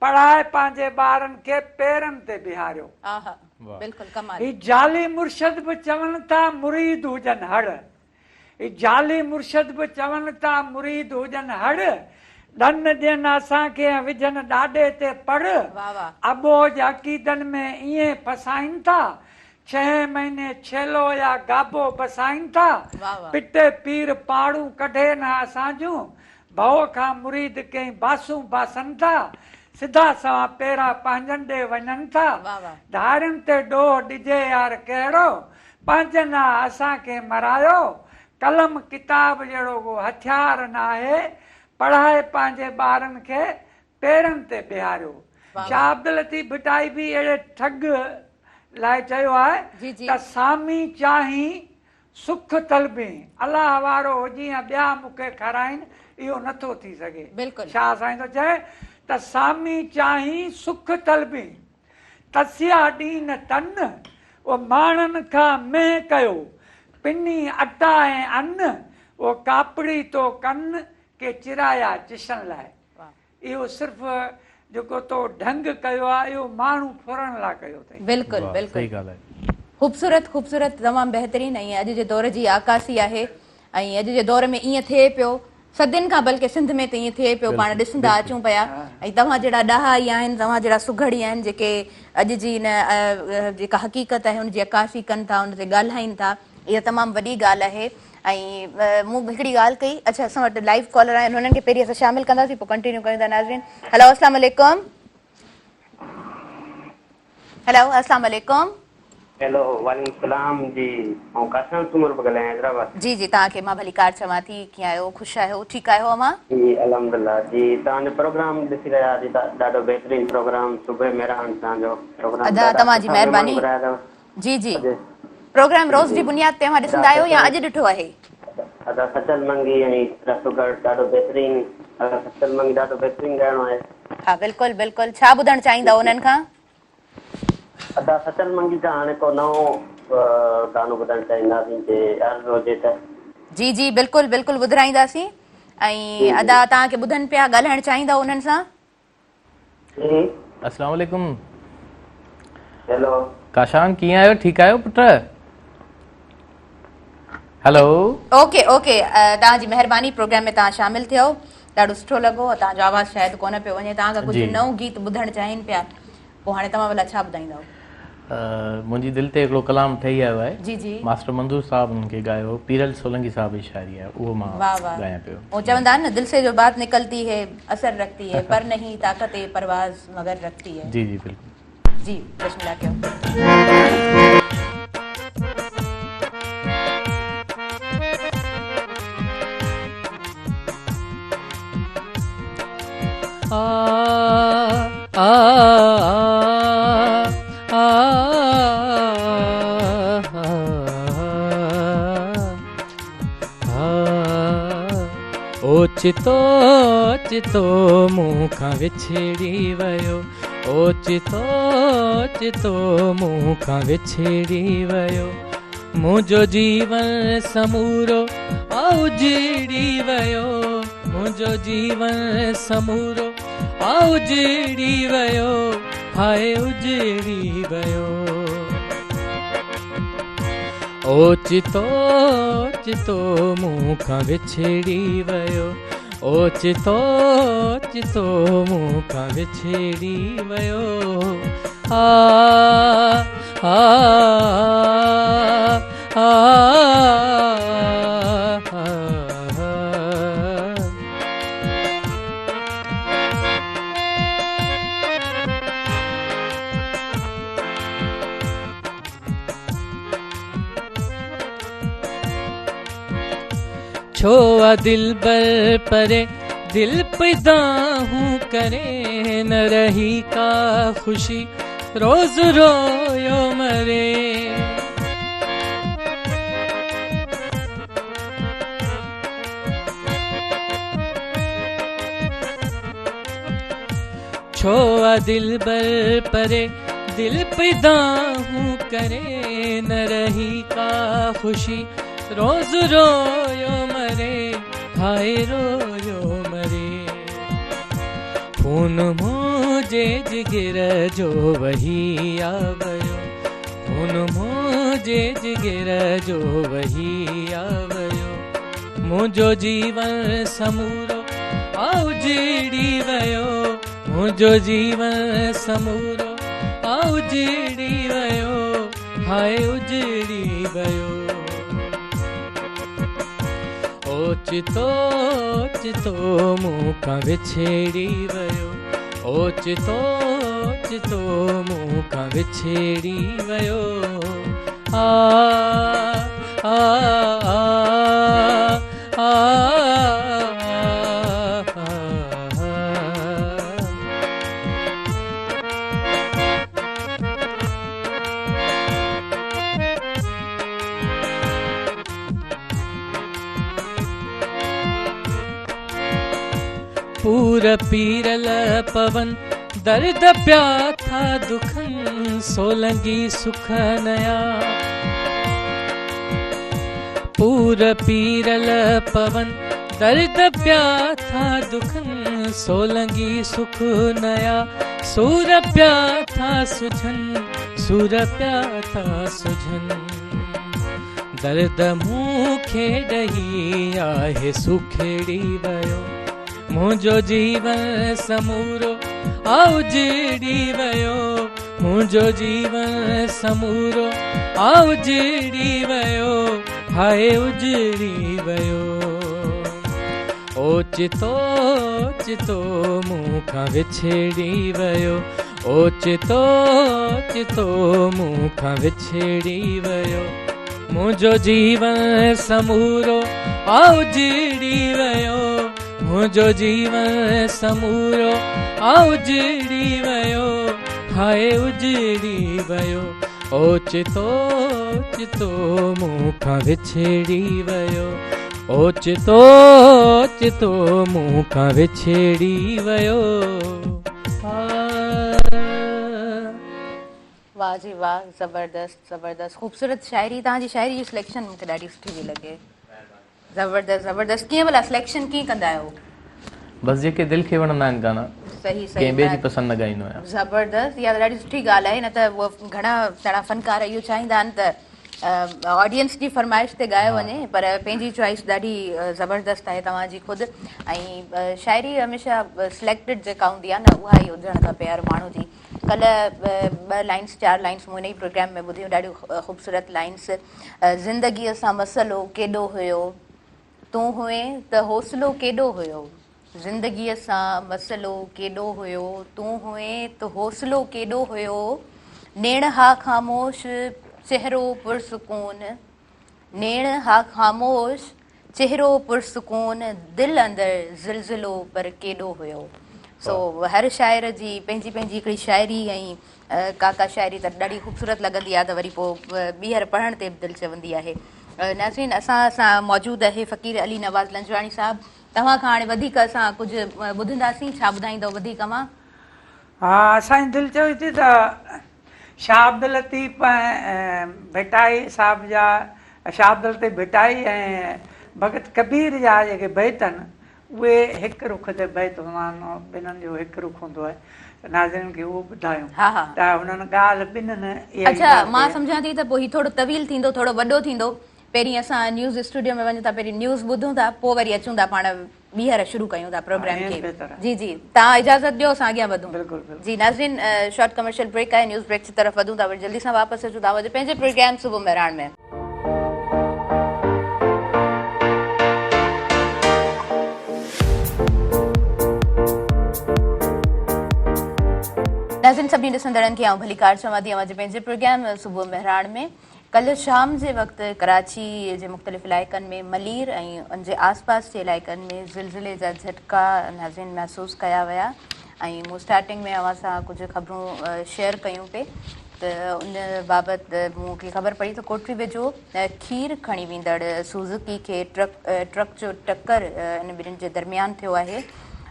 پڙهائي پنهنجي ٻارن کي پيرن تي بيهاريو. هي جعلي مرشد به چون ٿا مريد هجن هڙ. هي جعلي مرشد به چون ٿا مريد هجن هڙ، ڏن ڏين اسان کي ۽ وجهن ڏاڏي تي پڙ، اٻوجهه عقيدن ۾ ائين ڦسائين ٿا، ڇهين مهيني ڇيلو يا گابو بسائين ٿا، پٽي پير پاڙون ڪڍي نه اسان جون، ڀؤ کان مريد ڪئين باسون باسن ٿا، سڌا سنوان پيرا پنهنجن ڏي وڃن ٿا، ڌارين تي ڏوهه ڏجي يار ڪهڙو، پنهنجن آ اسان کي مرايو، قلم ڪتاب جهڙو ڪو هٿيار ناهي، پڙهائي پنهنجي ٻارن کي پيرن تي بيهاريو. شاهه عبداللطيف ڀٽائي به اهڙي ٺڳ لاء چيو آهي ته سامي چاهين سک طلبين، الله وارو هجين ۽ ٻيا مون کي کارائين، اهو نٿو ٿي سگهي. شاهه سائين ٿو چئي ته سامي چاهين سک طلبين، تسيا ڏين تن، او ماڻهن کان منهن ڪيو، پني اٽا ۽ ان، او ڪاپڙي تو ڪن، ڪي چرايا چشن لاء. اهو صرف جيڪو تو ڍنگ ڪيو آهي، اهو ماڻهو ڦرڻ لاء ڪيو اٿئي. بلڪل بلڪل خوبصورت خوبصورت تمام بهترين ۽ اڄ جي دور جي عڪاسي آهي ۽ اڄ جي دور ۾ ائين ٿئي پيو صدين کان بلڪه سنڌ ۾ ته ائين ٿئي پيو پاڻ ڏسندا اچون پيا ۽ توهان جهڙا ڏاها ئي آهن توهان جهڙا سگهڙ ئي آهن جيڪي اڄ جي ان جيڪا حقيقت آهي ان جي عڪاسي ڪن ٿا ان تي ڳالهائين ٿا اها تمام وڏي ڳالهه آهي ۽ مون هڪڙي ڳالهه ڪئي اڇا اسان وٽ لائيو ڪالر آهن انهن کي پهرين اسان شامل ڪنداسين پوء ڪنٽينيو ڪيون ٿا ناظرين هلو اسلام عليڪم هيلو اسلام عليڪم. هيلو وعليڪم السلام جي آئون ڪاشان سومرو پيو ڳالهايان حيدرآباد. جي جي توهان کي مان ڀليڪار چوان ٿي ڪيئن آهيو خوش آهيو ٺيڪ آهيو اوهان. جي الحمدلله جي توهان جو پروگرام ڏسي رهيا هئاسين ڏاڍو بهترين پروگرام صبح مهراڻ توهان جو پروگرام ادا ڏاڍا توهان جي سٺا مهمان مهرباني گهرايا اٿو جي جي اڄ پروگرام جي روز جي جي بنياد تي اوهان ادا ڏسندا آهيو يا سچل اڄ ڏٺو آهي. ادا سچل منگي ۽ ادا سگهڙ ڏاڍو بهترين ادا سچل منگي ڏاڍو بهترين ڳائڻو آهي. ها بلڪل بلڪل ڇا ٻڌڻ چاهيندؤ انهن کان. ادا سچل منگي کان هاڻي ڪو نئون گانو ٻڌڻ چاهينداسين جي عرض هجي ته. جي جي بلڪل بلڪل ٻڌرائينداسين ۽ ادا توهان کي ٻڌن پيا ڳالهائڻ چاهيندؤ انهن سان؟ جي. السلام عليڪم. هيلو. ڪاشان ڪيئن آهيو ٺيڪ آهيو پٽ؟ هيلو. اوڪي اوڪي توهان جي مهرباني پروگرام ۾ توهان شامل ٿيو ڏاڍو سٺو لڳو توهان جو آواز شايد ڪونه پيو وڃي توهان کان ڪجهه نئون گيت ٻڌڻ چاهين پيا پوء هاڻي توهان ڀلا ڇا ٻڌائيندؤ؟ منهنجي دل تي هڪڙو ڪلام ٺهي آيو آهي. جي جي. ماسٽر منظور صاحب ان کي ڳايو هو. پيرل سولنگي صاحب جي شاعري آهي اهو مان ڳايان پيو. هو چوندا آهن نه دل سي جو بات نڪلتي هي اثر رکتي هي پر نهين طاقت پرواز مگر رکتي هي. جي جي بلڪل. جي بسم الله ڪيو. اوچتو اوچتو مون کان وڇڙي ويو اوچتو اوچتو مون کان وڇڙي ويو منهنجو جيون سمورو اجڙي ويو منهنجو جيون سمورو اجڙي ويو هاء اجڙي ويو اوچتو اوچتو مون کان وڇڙي ويو اوچتو اوچتو مون کان وڇڙي ويو آ آ آ ڇو آ دلبر پري دل پئي دانهون ڪري نه رهي ڪا خوشي روز رويو مري. ڇو آ دلبر پري دل پئي دانهون ڪري نه رهي ڪا خوشي روز رويو مري هاء رويو مري خون منهنجي جگر جو وهي آ ويو خون منهنجي جگر جو وهي آ ويو منهنجو جيون سمورو اجڙي ويو منهنجو جيون سمورو اجڙي ويو هاء اجڙي ويو اوچتو اوچتو مون کان وڇڙي ويو اوچتو اوچتو مون کان وڇڙي ويو آ آ آ آ پور پيرل پون درد پيا ٿا دکن سولنگي سک نيا پور پيرل پون درد پيا ٿا دکن سولنگي سک نيا سور پيا ٿا سجهن سور پيا ٿا سجهن درد مون کي ڏهي آهي سکيڙي ويو منهنجو جيون سمورو اجڙي ويو منهنجو جيون سمورو اجڙي ويو هاء اجڙي ويو اوچتو اوچتو مون کان وڇڙي ويو اوچتو اوچتو مون کان وڇڙي ويو منهنجو جيون سمورو اجڙي ويو منهنجو جيون سمورو اجڙي ويو هاء اجڙي ويو اوچتو اوچتو مون کان وڇڙي ويو اوچتو اوچتو مون کان وڇڙي ويو. واه جي واه زبردست زبردست خوبصورت شاعري توهان جي شاعري جي سليڪشن مونکي ڏاڍي سٺي پئي لڳي. زبردست زبردست ڪيئن ڀلا سليڪشن ڪيئن ڪندا آهيو؟ بس جيڪي دل کي وڻندا آهن گانا صحيح صحيح ڪنهن ٻئي جي پسند نه ڳائيندو آهيان. زبردست اها ته ڏاڍي سٺي ڳالهه آهي نه ته گهڻا سهڻا فنڪار اهو چاهيندا آهن ته آڊينس جي فرمائش تي ڳايو وڃي پر پنهنجي چوائس ڏاڍي زبردست آهي توهان جي خود ۽ شاعري هميشه سليڪٽيڊ جيڪا هوندي آهي نه اها ئي هجڻ کپي هر ماڻهو جي ڪلهه ٻه لائنس چار لائنس مون ان ئي پروگرام ۾ ٻڌيون ڏاڍيون خوبصورت لائنس زندگيء سان مسئلو ڪيڏو هيو تون هئين ته حوصلو ڪيڏو هيو زندگيء سان مسئلو ڪيڏو هيو تون هئين ته حوصلو ڪيڏو هيو نيڻ ها خاموش چهرو پرسڪون نيڻ ها خاموش چهرو پرسڪون دل اندر زلزلو پر ڪيڏو هيو سو هر شاعر جي پنهنجي پنهنجي هڪڙي شاعري ۽ ڪا ڪا شاعري ته ڏاڍي خوبصورت لڳندي آهي ته وري پوء ٻيهر پڙهڻ تي به دل چوندي آهي. ناظرين اسان سان موجود آهي فقير علي نواز لنجواڻي صاحب توهان کان هاڻي وڌيڪ اسان ڪجهه ٻڌنداسين ڇا ٻڌائيندؤ وڌيڪ اوهان؟ ها اسان جي دل چوي ٿي ته شاهه عبداللطيف ۽ ڀٽائي صاحب جا شاهه عبداللطيف ڀٽائي ۽ ڀڳت ڪبير جا جيڪي بيت آهن اهي هڪ رخ تي بيت هوندا آهن، ٻنهن جو هڪ رخ هوندو آهي ته ناظرين کي اهو ٻڌايون ته هنن ڳالهه ٻنهن اها ئي اڇا ڳالهه مان ڪئي آهي. سمجهان ٿي ته پوء هي ٿورو طويل ٿيندو ٿورو وڏو ٿيندو پهرين اسان نيوز اسٽوڊيو ۾ وڃون ٿا پهرين نيوز ٻڌون ٿا پوء وري اچون ٿا پاڻ ٻيهر شروع ڪيون ٿا ها پروگرام ائين کي بهتر آهي. جي جي توهان اجازت ڏيو اسان اڳيان وڌون بلڪل بلڪل. جي ناظرين شارٽ ڪمرشل بريڪ آهي نيوز بريڪ جي طرف وڌون ٿا وري جلدي سان واپس اچون ٿا اوهان جي پنهنجي پروگرام صبح مهراڻ ۾. ناظرين سڀني ڏسندڙن کي آئون ڀليڪار چوان ٿي اوهان جي پنهنجي پروگرام صبح مهراڻ ۾ ڪلهه شام جي وقت ڪراچي جي مختلف علائقن ۾ ملير ۽ ان جي آس پاس جي علائقن ۾ زلزلي جا جهٽڪا ناظرين محسوس ڪيا ويا ۽ مون اسٽارٽنگ ۾ اوهان سان ڪجهه خبرون شيئر ڪيون پي ته ان بابت مون کي خبر پئي ته ڪوٽڙي ويجهو کير کڻي ويندڙ سوزوڪي کي ٽرڪ جو ٽڪر ان ٻنهين جي درميان ٿيو آهي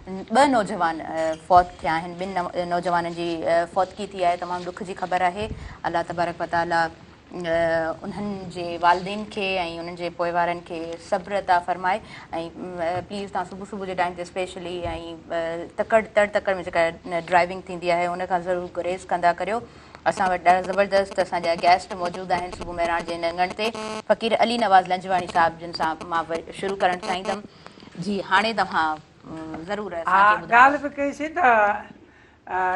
ٻه نوجوان فوت ٿيا آهن ٻن نوجوانن جي فوتگي ٿي آهي تمام ڏک جي خبر آهي الله تبارڪ وتعالي انهن جي والدين کي ۽ انهن جي پوئوارن کي صبر عطا فرمائي ۽ پليز توهان صبح صبح جي ٽائيم تي اسپيشلي ۽ تڪڙ تڙ تڪڙ ۾ جيڪا ڊرائيونگ ٿيندي آهي ان کان ضرور گريز ڪندا ڪريو اسان وٽ ڏاڍا زبردست اسان جا گيسٽ موجود آهن صبح مهراڻ جي هن اڱڻ تي فقير علي نواز لنجواڻي صاحب جن سان مان شروع ڪرڻ چاهيندم جي هاڻي توهان ضرور ها اسان کي ٻڌايو. ڳالهه به ڪئي سين ته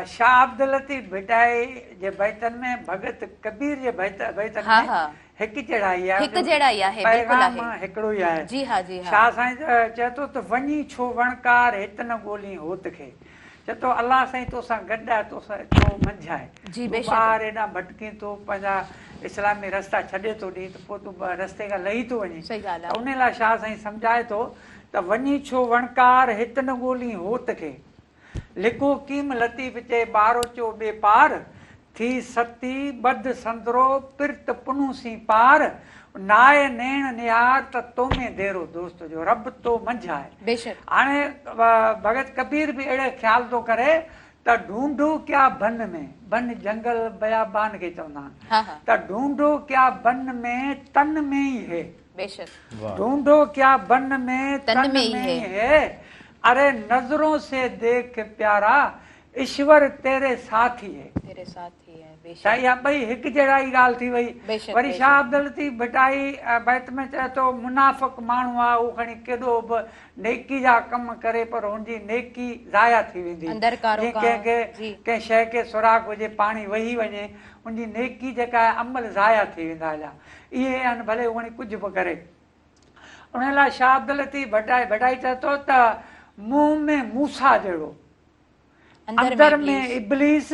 شاهه عبداللطيف ڀٽائي جي بيتن ۾ ڀڳت ڪبير جي بيتن ۾ هڪجهڙائي آهي، هڪجهڙائي آهي، بلڪل پيغام آهي. هڪڙو ئي آهي. جي ها جي ها. شاهه سائين چئي ٿو ته وڃي ڇو وڻڪار هت نه ڳولين هوت کي. چئي ٿو الله سائين تو سان گڏ آهي تو سان تو منجهه آهي. جي تون بيشڪ. ٻاهر هيڏانهن ڀٽڪين ٿو پنهنجا اسلامي رستا ڇڏي ٿو ڏين ته پوء تون رستي کان لهي ٿو وڃين. صحيح ڳالهه ته آهي. انهي لاء شاهه سائين سمجهائي ٿو ته وڃي ڇو وڻڪار هت نه ڳولين هوت کي. لڪو ڪيم لطيف چئي ٻاروچو ٻي پار، ٿي ستي ٻڌ سندرو پرت پنهون سين پار، نائي نيڻ نهار ته تو ۾ ديرو دوست جو رب تو منجهه آهي. بيشڪ. هاڻي ڀڳت ڪبير به اهڙي خيال ٿو ڪري ته ڍونڍو ڪيا بن ۾، بن جهنگل بيابان کي چوندا آهن، ته ڍونڍو ڪيا بن ۾ تن ۾ ئي هي. بيشڪ. ڍونڍو ڪيا بن ۾ تن ۾ ئي هي. اري نظرون سي ديک پيارا ايشور تيري ساٿ ئي هي. تيري ساٿ ئي هي بيشڪ. ته اها ٻئي هڪجهڙائي ڳالهه ٿي وئي. بيشڪ وري بيشڪ. شاهه عبداللطيف ڀٽائي بيت ۾ چئي ٿو منافق ماڻهو آ اهو کڻي ڪيڏو به نيڪي جا ڪم ڪري پر هن جي نيڪي ضايع ٿي ويندي. اندر ڪارو جيئن ڪانء ڪنهن کي جي. ڪنهن شيء کي سوراخ هجي پاڻي وهي وڃي ان جي نيڪي جيڪا آهي عمل ضايع ٿي ويندا هليا. اهي آهن ڀلي هو کڻي ڪجهه به ڪري. ان لاء شاهه عبداللطيف ڀٽائي ڀٽائي چئي ٿو ته منهن ۾ موسيٰ جهڙو، اندر ۾ ابليس،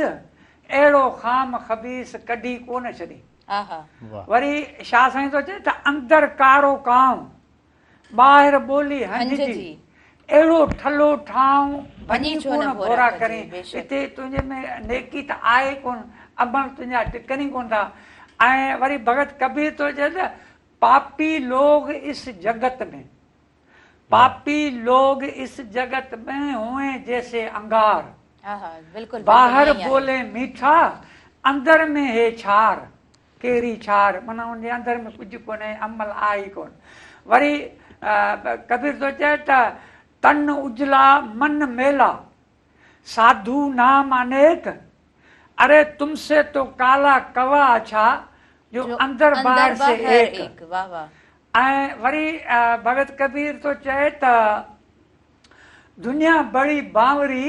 اهڙو خام خبيث ڪڍي ڪو نه ڇڏي. وري شاهه سائين ٿو چئي ته اندر ڪارو ڪانء، ٻاهر ٻولي هنج جي، اهڙو ٺلهو ٺانء، ڀڃي ڪو نه ڀورا ڪرين. اتي تنهنجي ۾ نيڪي ته آهي ڪونه، عمل تنهنجا ٽڪن ئي ڪونه ٿا. ۽ وري ڀڳت ڪبير ٿو چئي ته پاپي لوگ اس جڳت ۾، پاپي لوگ اس جڳت ۾ هئين جيسي انگار، باهر بولي ميٺا، اندر ۾ هي ڇار، ڪيري ڇار، معنيٰ ان جي اندر ۾ ڪجهه ڪونهي، عمل آهي ئي ڪونه. وري ڪبير ٿو چئي ته تن اجلا من ميلا ساڌو نام انيڪ اري تم سي تو ڪالا ڪوا اڇا جو اندر باهر سي ايڪ. ۽ وري ڀڳت ڪبير ٿو چئي ته دنيا بڙي بانوري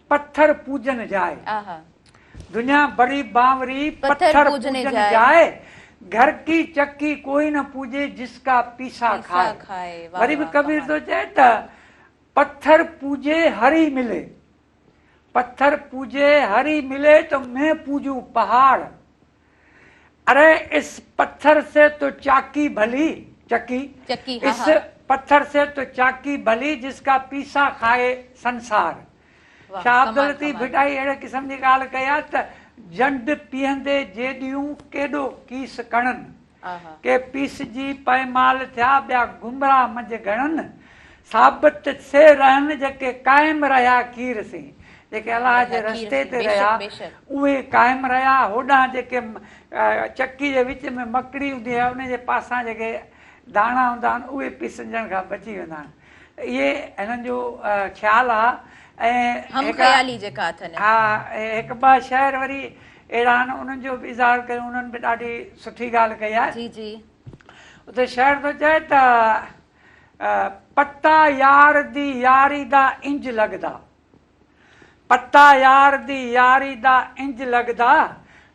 پٿر پوجن جائي. دنيا بڙي بانوري پٿر پوجن جائي گهر ڪي چڪي ڪوئي نه پوجي جس ڪا پيسا کائي. وري به ڪبير ٿو چئي ته پٿر پوجي هري ملي پٿر پوجي هري ملي ته مين پوجون پهاڙ اري اس پٿر سي تو چاڪي ڀلي چڪي اس پٿر سي تو چاڪي ڀلي جس ڪا پيسا کائي سنسار شاهه عبداللطيف ڀٽائي اهڙي قسم جي ڳالهه ڪئي آهي ته جنڊ پيهندي جيڏيون ڪيڏو ڪيس ڪڻن ڪي پيسجي پائمال ٿيا ٻيا گمراهه منجهه گهڻن، ثابت سي رهن جيڪي قائم رهيا کير سين، جيڪي الله جي رستي تي رهيا اهي قائم رهيا، هوڏانهن جيڪي چڪي جي وچ ۾ مڪڙي هوندي آهي ان جي پاسان جيڪي داڻا هوندا آهن اهي پيسجڻ کان بچي ويندا آهن. اهي هنن جو خيال آ ۽ هم خيالي جيڪا اٿن. ها هڪ ٻه شعر وري اهڙا آهن انهن جو به اظهار ڪيو انهن به ڏاڍي سٺي ڳالهه ڪئي آهي. جي جي. اتي شعر ٿو چئي ته پتا يار the ياري دا انج لڳدا پتا يار the ياري دا انج لڳدا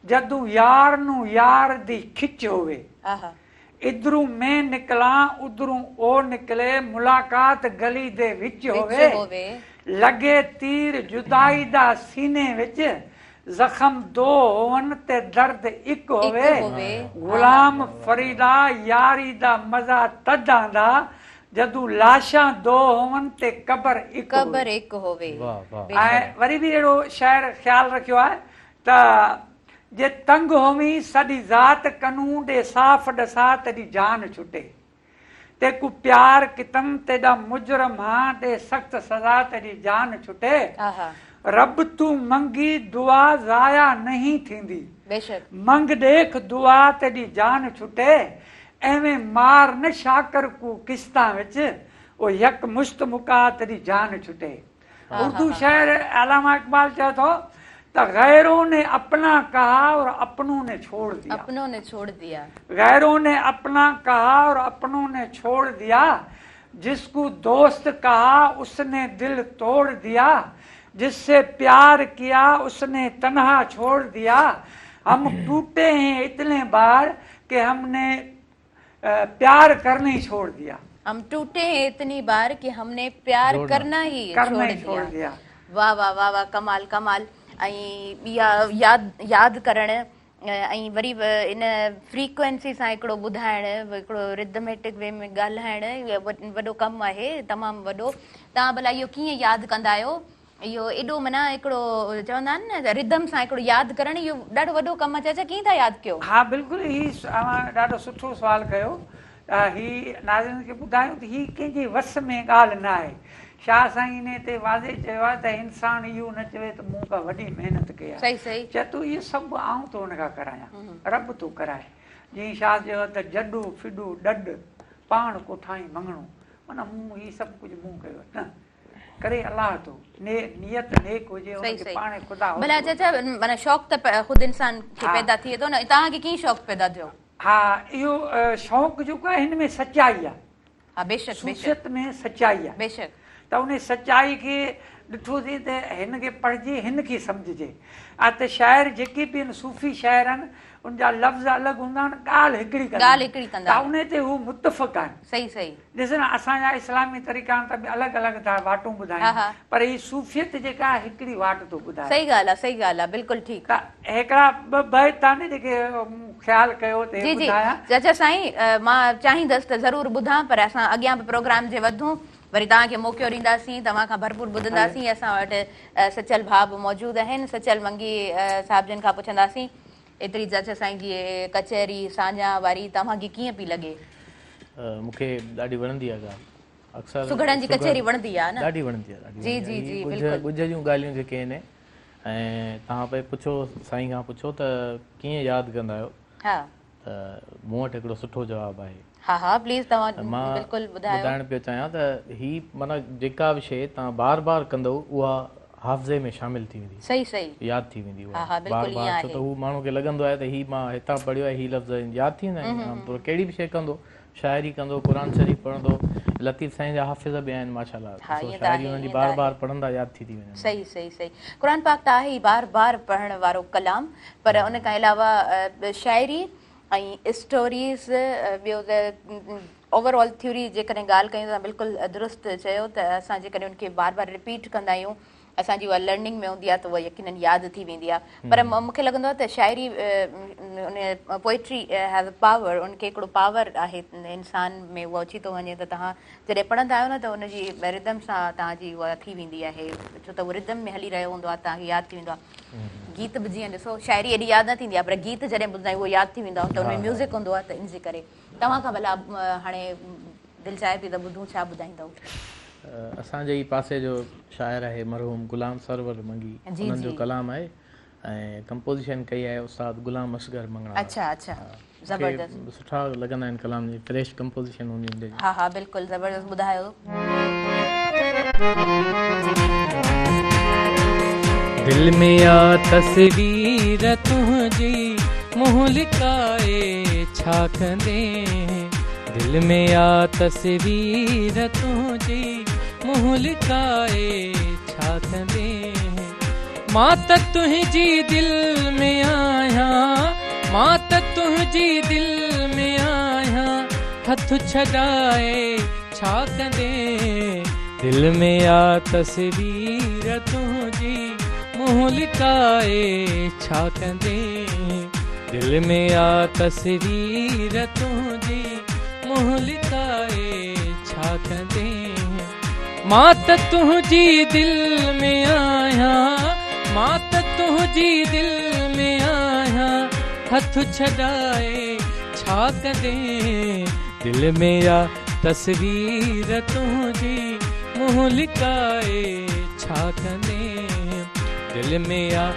جدون يار نون يار the کچ ہووي. آها. ادرون مين نڪلان ادرون او نڪلي ملاقات گلي the وچ ہووي لڳي تير جدائي دا سيني وچ زخم دو هون ته درد اڪ ہووي غلام فريدا ياري دا مزا تد آندا جدون لاشان دو هون ته قبر اڪ ہووي. ۽ وري به اهڙو شاعر خيال رکيو آهي ته جي تنگ هووين سڄي ذات ڪنون ڏي صاف ڏسا تيڏي جان ڇٽي تيڪون پيار ڪتم تيڏا مجرم هان ڏي سخت سزا تيڏي جان ڇٽي رب تون منگي دعا ضايع نهين ٿيندي منگ ڏيک دعا تيڏي جان ڇٽي ايوين مار نه شاڪر ڪو قسطان وچ او يڪ مشت مڪا تيڏي جان ڇٽي. اردو شاعر علامه اقبال چئي ٿو ته غيرون ني اپنا ڪها اور اپنون ني ڇوڙ ديا اپنون ني ڇوڙ ديا غيرون ني اپنا ڪها اور اپنون ني ڇوڙ ديا جس کو دوست ڪها اس ني دل توڙ ديا جس سي پيار ڪيا اس ني تنها ڇوڙ ديا هم ٽوٽي هين اتني بار ڪي هم ني پيار ڪرنا هي ڇوڙ ديا. هم ٽوٽي هين اتني بار ڪي هم ني پيار ڪرنا هي ڇوڙ ديا. واه واه واه واه ڪمال ڪمال ۽ اها ياد ياد ڪرڻ ۽ وري به ان فريڪوئنسي سان هڪڙو ٻڌائڻ هڪڙو رڌميٽڪ وي ۾ ڳالهائڻ وڏو ڪم آهي تمام وڏو توهان ڀلا اهو ڪيئن ياد ڪندا آهيو اهو ايڏو معنيٰ هڪڙو چوندا آهن نه رڌم سان هڪڙو ياد ڪرڻ اهو ڏاڍو وڏو ڪم آهي چاچا ڪيئن ٿا ياد ڪيو؟ ها بلڪل هي اوهان ڏاڍو سٺو سوال ڪيو هي ناظرين کي ٻڌايون ته هي ڪنهن جي وس ۾ ڳالهه نه آهي شاهه سائين انهي تي واضح چيو آهي ته انسان اهو نه چوي ته مون ڪا وڏي محنت ڪئي آهي چئي ٿو اهو سڀ آئون ٿو ان کان ڪرايان رب ٿو ڪرائي جيئن شاهه چيو آهي ته جڏو ڦڏو ڏڏ پاڻ ڪوٺائين مڱڻو معنيٰ مون هي سڀ ڪجهه مون ڪيو آهي نه ڪري الله ٿو نيت نيڪ هجي ان کي پاڻ خدا ڀلا چاچا معنيٰ شوق ته خود انسان کي پيدا ٿئي ٿو نه توهان کي ڪيئن شوق پيدا ٿيو؟ ها اهو شوق جيڪو آهي هن ۾ سچائي آهي ها بيشڪ بيشڪ صوفيت ۾ سچائي آهي بيشڪ ته ان سچائي کي ڏٺوسين ته هن کي پڙهجي هن کي سمجهجي ها ته شاعر جيڪي به آهن صوفي شاعر آهن ان جا لفظ الڳ هوندا آهن ڳالهه هڪڙي ڪندا آهن ته ان تي هو متفق آهن صحيح صحيح. ڏس نه اسان جا اسلامي طريقا آهن ته به الڳ الڳ ٿا واٽون ٻڌائين پر هي صوفيت جيڪا آهي هڪڙي واٽ ٿو ٻڌائي. صحيح ڳالهه آهي صحيح ڳالهه آهي بلڪل ٺيڪ. ته هڪڙا ٻه بيت آهن جيڪي مون خيال ڪيو ته جي جي ٻڌايان. چاچا سائين مان چاهيندس ته ضرور ٻڌان پر اسان اڳيان به پروگرام جي وڌون وري توهان کي موقعو ڏينداسين توهان کان ڀرپور ٻڌنداسين اسان وٽ سچل ڀاء به موجود آهن سچل منگي صاحب جن کان پڇنداسين ايتري چاچا سائين جي ڪچهري ساڃاهه واري توهان کي ڪيئن پئي لڳي؟ مون کي ڏاڍي وڻندي آهي ڳالهه اڪثر سگهڙن جي ڪچهري وڻندي آهي نه؟ ڏاڍي وڻندي آهي ڏاڍي جي جي جي بلڪل ڳجهه جون ڳالهيون جيڪي آهن ۽ توهان پئي پڇو سائين کان پڇو ته ڪيئن ياد ڪندا آهيو ها ته مون وٽ هڪڙو سٺو جواب آهي. ها ها پليز توهان مان بلڪل ٻڌايو. ٻڌائڻ پيو چاهيان ته هي معنيٰ جيڪا به شيء توهان بار بار ڪندؤ اها حافظي ۾ شامل ٿي ويندي. صحيح صحيح. ياد ٿي ويندي ها ها اها بار بلڪل بار ائين ڇو آهي. ته هو ماڻهو کي لڳندو آهي ته هي مان هتان پڙهيو آهي هي لفظ ياد ٿي ويندا آهن عام طور ڪهڙي به شيء ڪندو شاعري ڪندو قرآن شريف پڙهندو لطيف سائين جا حافظ به آهن ماشاء الله ها سو ائين ته شاعري آهي انهن جي ائين ته بار آهي. بار پڙهندا ياد ٿي ٿي وڃن. صحيح صحيح صحيح قرآن پاڪ ته آهي ئي بار بار پڙهڻ وارو ڪلام پر ان کان علاوه شاعري ۽ اسٽوريز ٻيو ته اوور آل ٿيوري جيڪڏهن ڳالهه ڪيون ته بلڪل درست چيو ته اسان جيڪڏهن ان کي بار بار رپيٽ ڪندا آهيون اسان جي اها لرننگ ۾ هوندي آهي ته اها يقينن ياد ٿي ويندي آهي پر مون کي لڳندو آهي ته شاعري ان پوئٽري هيز ا پاور ان کي هڪڙو پاور آهي انسان ۾ اهو اچي ٿو وڃي ته توهان جڏهن پڙهندا آهيو نه ته ان جي ردم سان توهان جي اها ٿي ويندي آهي ڇو ته اهو ردم ۾ هلي رهيو هوندو آهي توهان کي ياد ٿي ويندو آهي گيت به جيئن ڏسو شاعري ايڏي ياد نه ٿيندي آهي پر گيت جڏهن ٻڌندا آهيون اهو ياد ٿي ويندو آهي ته ان ۾ ميوزڪ هوندو آهي ته ان جي ڪري توهان کان ڀلا هاڻي دل چاهي پئي ته ٻڌون ڇا ٻڌائيندؤ. اسان جي ئي پاسي جو شاعر آهي مرحوم غلام سرور منگي انهن جو ڪلام آهي ۽ ڪمپوزيشن ڪئي آهي استاد غلام اصغر مڱڻهار. اڇا اڇا زبردست. مونکي سٺا لڳندا آهن ڪلام جي فريش ڪمپوزيشن هوندي آهن. ها ها بلڪل زبردست ٻڌايو. دل ۾ آ تصوير تنهنجي منهن لڪائي ڇا ڪندين دل ۾ آ تصوير تنهنجي منهن لڪائي ڇا ڪندين مان ته تنهنجي دل ۾ آهيان مان ته تنهنجي دل ۾ آهيان هٿ ڇڏائي ڇا ڪندين دل ۾ آ تصوير تنهنجي منهن لڪائي ڇا ڪندين دل ۾ آ تصوير تنهنجي منهن لڪائي ڇا ڪندين مان ته تنهنجي دل ۾ آهيان مان ته تنهنجي دل ۾ آهيان هٿ ڇڏائي ڇا ڪندين دل ۾ آ تصوير تنهنجي منهن لڪائي ڇا ڪندين دل ۾ آ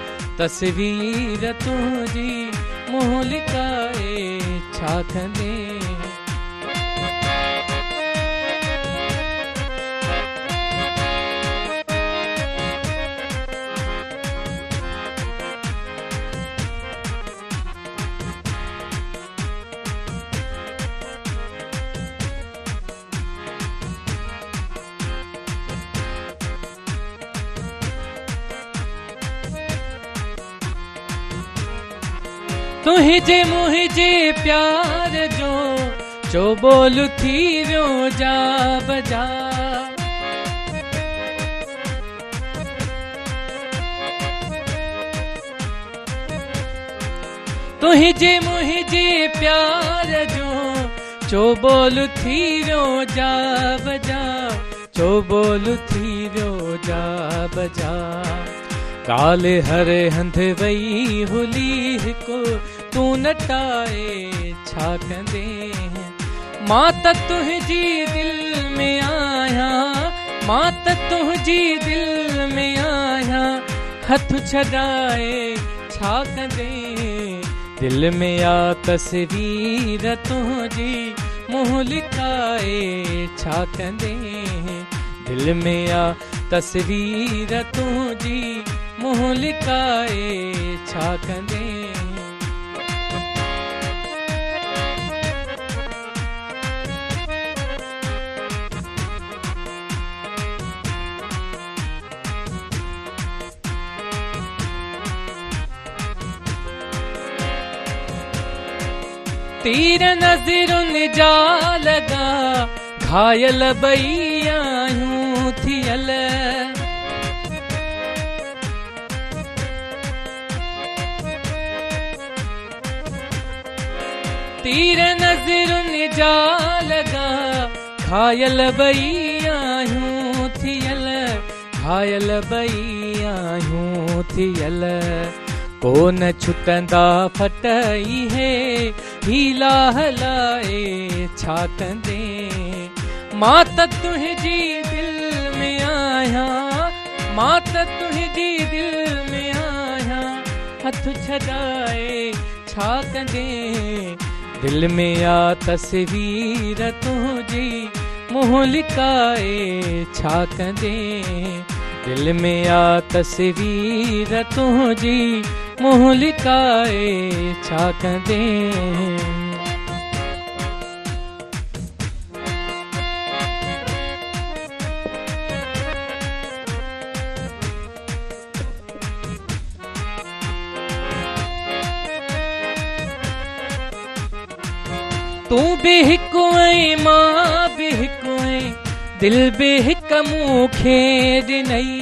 تصوير تنهنجي منهن لڪائي ڇا ڪندين. تنهنجي منهنجي پيار جو چوٻول ٿي ويو جا بجا. تنهنجي منهنجي پيار جو چوٻول ٿي ويو جا بجا چوٻول ٿي ويو جا بجا ڳالهه هر هنڌ وئي هلي هڪ تون نٽائي ڇا ڪندين مان ته تنهنجي دل ۾ آهيان مان ته تنهنجي دل ۾ آهيان هٿ ڇڏائي ڇا ڪندين دل ۾ آ تصوير تنهنجي منهن لڪائي ڇا ڪندين دل ۾ آ تصوير تنهنجي منهن لڪائي ڇا ڪندين. تير نظرن جا لڳا گهايل ٻئي آهيون ٿيل. تير نظرن جا لڳا گهايل ٻئي آهيون ٿيل. گهايل ٻئي آهيون ٿيل، ڪو نه ڇٽندا ڦٽ اهي حيلا هلائي ڇا ڪندين؟ مان ته تنهنجي دل ۾ آهيان، مان ته تنهنجي دل ۾ آهيان، هٿ ڇڏائي ڇا ڪندين؟ دل ۾ آ تصوير تنهنجي منهن لڪائي ڇا ڪندين دل ۾ آ تصوير تنهنجي منهن لڪائي ڇا ڪندين. تون به هڪ ۽ مان به هڪ ۽ دل به هڪ مون کي ڏنئي.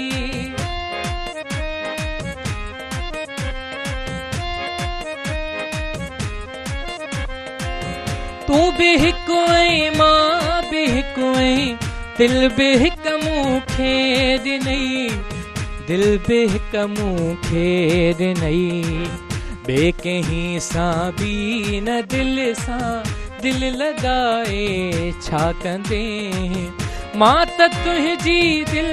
تون به هڪ ۽ مان به هڪ ۽ دل به هڪ مون کي ڏنئي دل به هڪ مون کي ڏنئي ٻئي ڪنهن سان به نه دل سان دل لڳائي ڇا ڪندين مان ته تنهنجي دل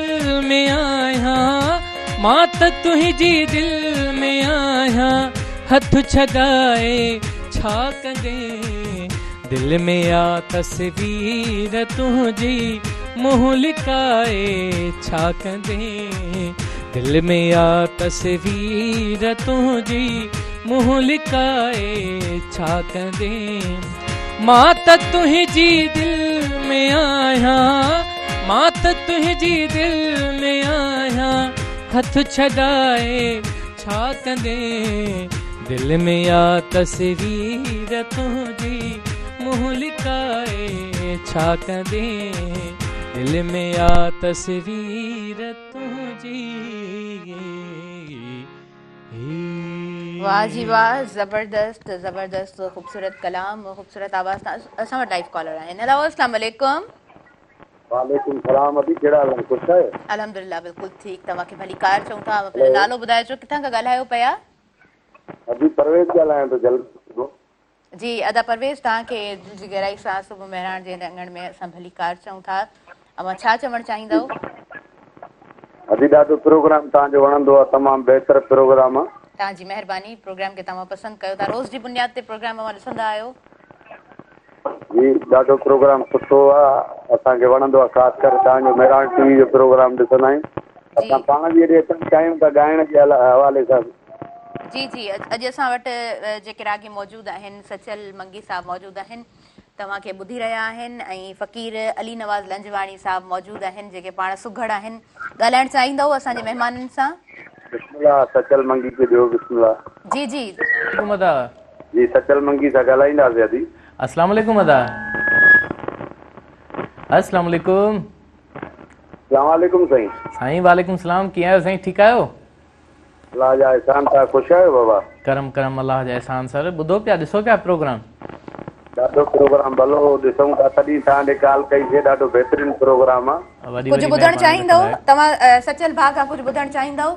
۾ آهيان مان ته تنهنجي دل ۾ آهيان هٿ ڇڏائي ڇا ڪندين دل ۾ آ تصوير تنهنجي منهن لڪائي ڇا ڪندين دل ۾ آ تصوير تنهنجي منهن لڪائي ڇا ڪندين مان ته تنهنجي دل ۾ آهيان مان ته تنهنجي دل ۾ آهيان هٿ ڇڏائي ڇا ڪندين دل ۾ آ تصوير تنهنجي منهن لڪائي ڇا ڪندين دل ۾ آ تصوير تنهنجي. واه جي واه زبردست زبردست خوبصورت ڪلام خوبصورت آواز اسان وٽ لائيو ڪالر آهن هيلو اسلام عليڪم. وعليڪم السلام ادي ڪهڙا حال آهن خوش آهيو. الحمدلله بلڪل ٺيڪ توهان کي ڀليڪار چئون ٿا اوهان پنهنجو نالو ٻڌائجو ڪٿان کان ڳالهايو پيا. ادي پرويز ڳالهايان ٿو جلد. جي ادا پرويز توهان کي دل جي گهرائي سان صبح مهراڻ جي هن اڱڻ ۾ اسان ڀليڪار چئون ٿا اوهان ڇا چوڻ چاهيندؤ. ادي ڏاڍو پروگرام توهان جو وڻندو آ تمام بهتر پروگرام آ. توهان جي مهرباني پروگرام کي توهان پسند ڪيو ٿا روز جي بنياد تي پروگرام اوهان ڏسندا آهيو. جي ڏاڍو پروگرام سٺو آ اسان کي وڻندو آ خاص ڪري توهان جو مهراڻ ٽي وي جو پروگرام ڏسندا آهيون اسان پاڻ به هيڏي اچڻ چاهيون ٿا ڳائڻ جي حوالي سان. جي جي اڄ اسان وٽ جيڪي راڳي موجود آهن سچل منگي صاحب موجود آهن توهان کي ٻڌي رهيا آهن ۽ فقير علي نواز لنجواڻي صاحب موجود آهن جيڪي پاڻ سگهڙ آهن ڳالهائڻ چاهيندؤ اسان جي مهمانن سان. بسم الله سچل منگي کي ڏيو بسم الله. جي جي. عليڪم ادا. جي سچل منگي سان ڳالهائينداسين ادي. السلام عليڪم ادا. السلام عليڪم. السلام عليڪم سائين. سائين وعليڪم السلام ڪيئن آهيو سائين ٺيڪ آهيو. الله جا احسان توهان خوش آهيو بابا. ڪرم ڪرم الله جا احسان سر ٻڌو پيا ڏسو پيا پروگرام. ڏاڍو پروگرام ڀلو هو ڏسون ٿا تڏهن توهان ڏي ڪال ڪئي سي ڏاڍو بهترين پروگرام آ. وڏي ڪجهه وڏي ٻڌڻ مهرباني چاهيندؤ رکندائي. توهان سچل ڀاء کان ڪجهه ٻڌڻ چاهيندؤ.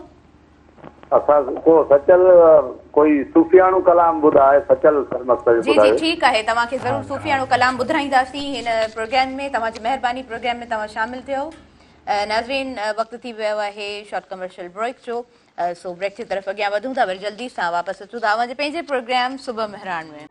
اسان ڪو سچل ڪوئي صوفياڻو ڪلام ٻڌاء سچل سرمست جو جي جي ٻڌايو. ٺيڪ آهي توهان کي ضرور صوفياڻو ڪلام ٻڌرائينداسين هن پروگرام ۾ توهان جي مهرباني پروگرام ۾ توهان شامل ٿيو. ناظرين وقت ٿي ويو آهي شارٽ ڪمرشل بريڪ جو سو بريڪ جي طرف اڳيان وڌون ٿا وري جلدي سان واپس اچون ٿا اوهان جي پنهنجي پروگرام صبح مهراڻ ۾.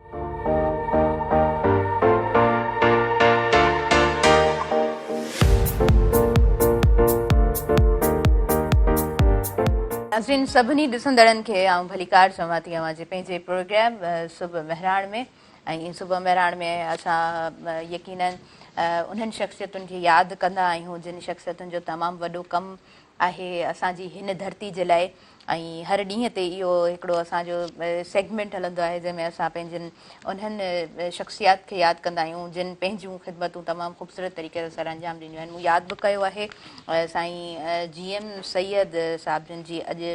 ناظرين سڀني ڏسندڙن کي آئون ڀليڪار چوان ٿي اوهان جي پنهنجي پروگرام صبح مهراڻ ۾. ۽ صبح مهراڻ ۾ اسان يقينن انهن شخصيتن کي ياد ڪندا آهيون جن شخصيتن جو تمام وڏو ڪم آهي اسان جي هن ڌرتي جي لاء ۽ هر ڏينهن تي اهو هڪڙو اسان جو سيگمينٽ هلندو آهي جنهن ۾ اسان پنهنجن انهن شخصيات کي ياد ڪندا آهيون جن پنهنجون خدمتون تمام خوبصورت طريقي سان سر انجام ڏنيون آهن مون ياد به ڪيو آهي سائين جي ايم سيد صاحب جن جي اڄ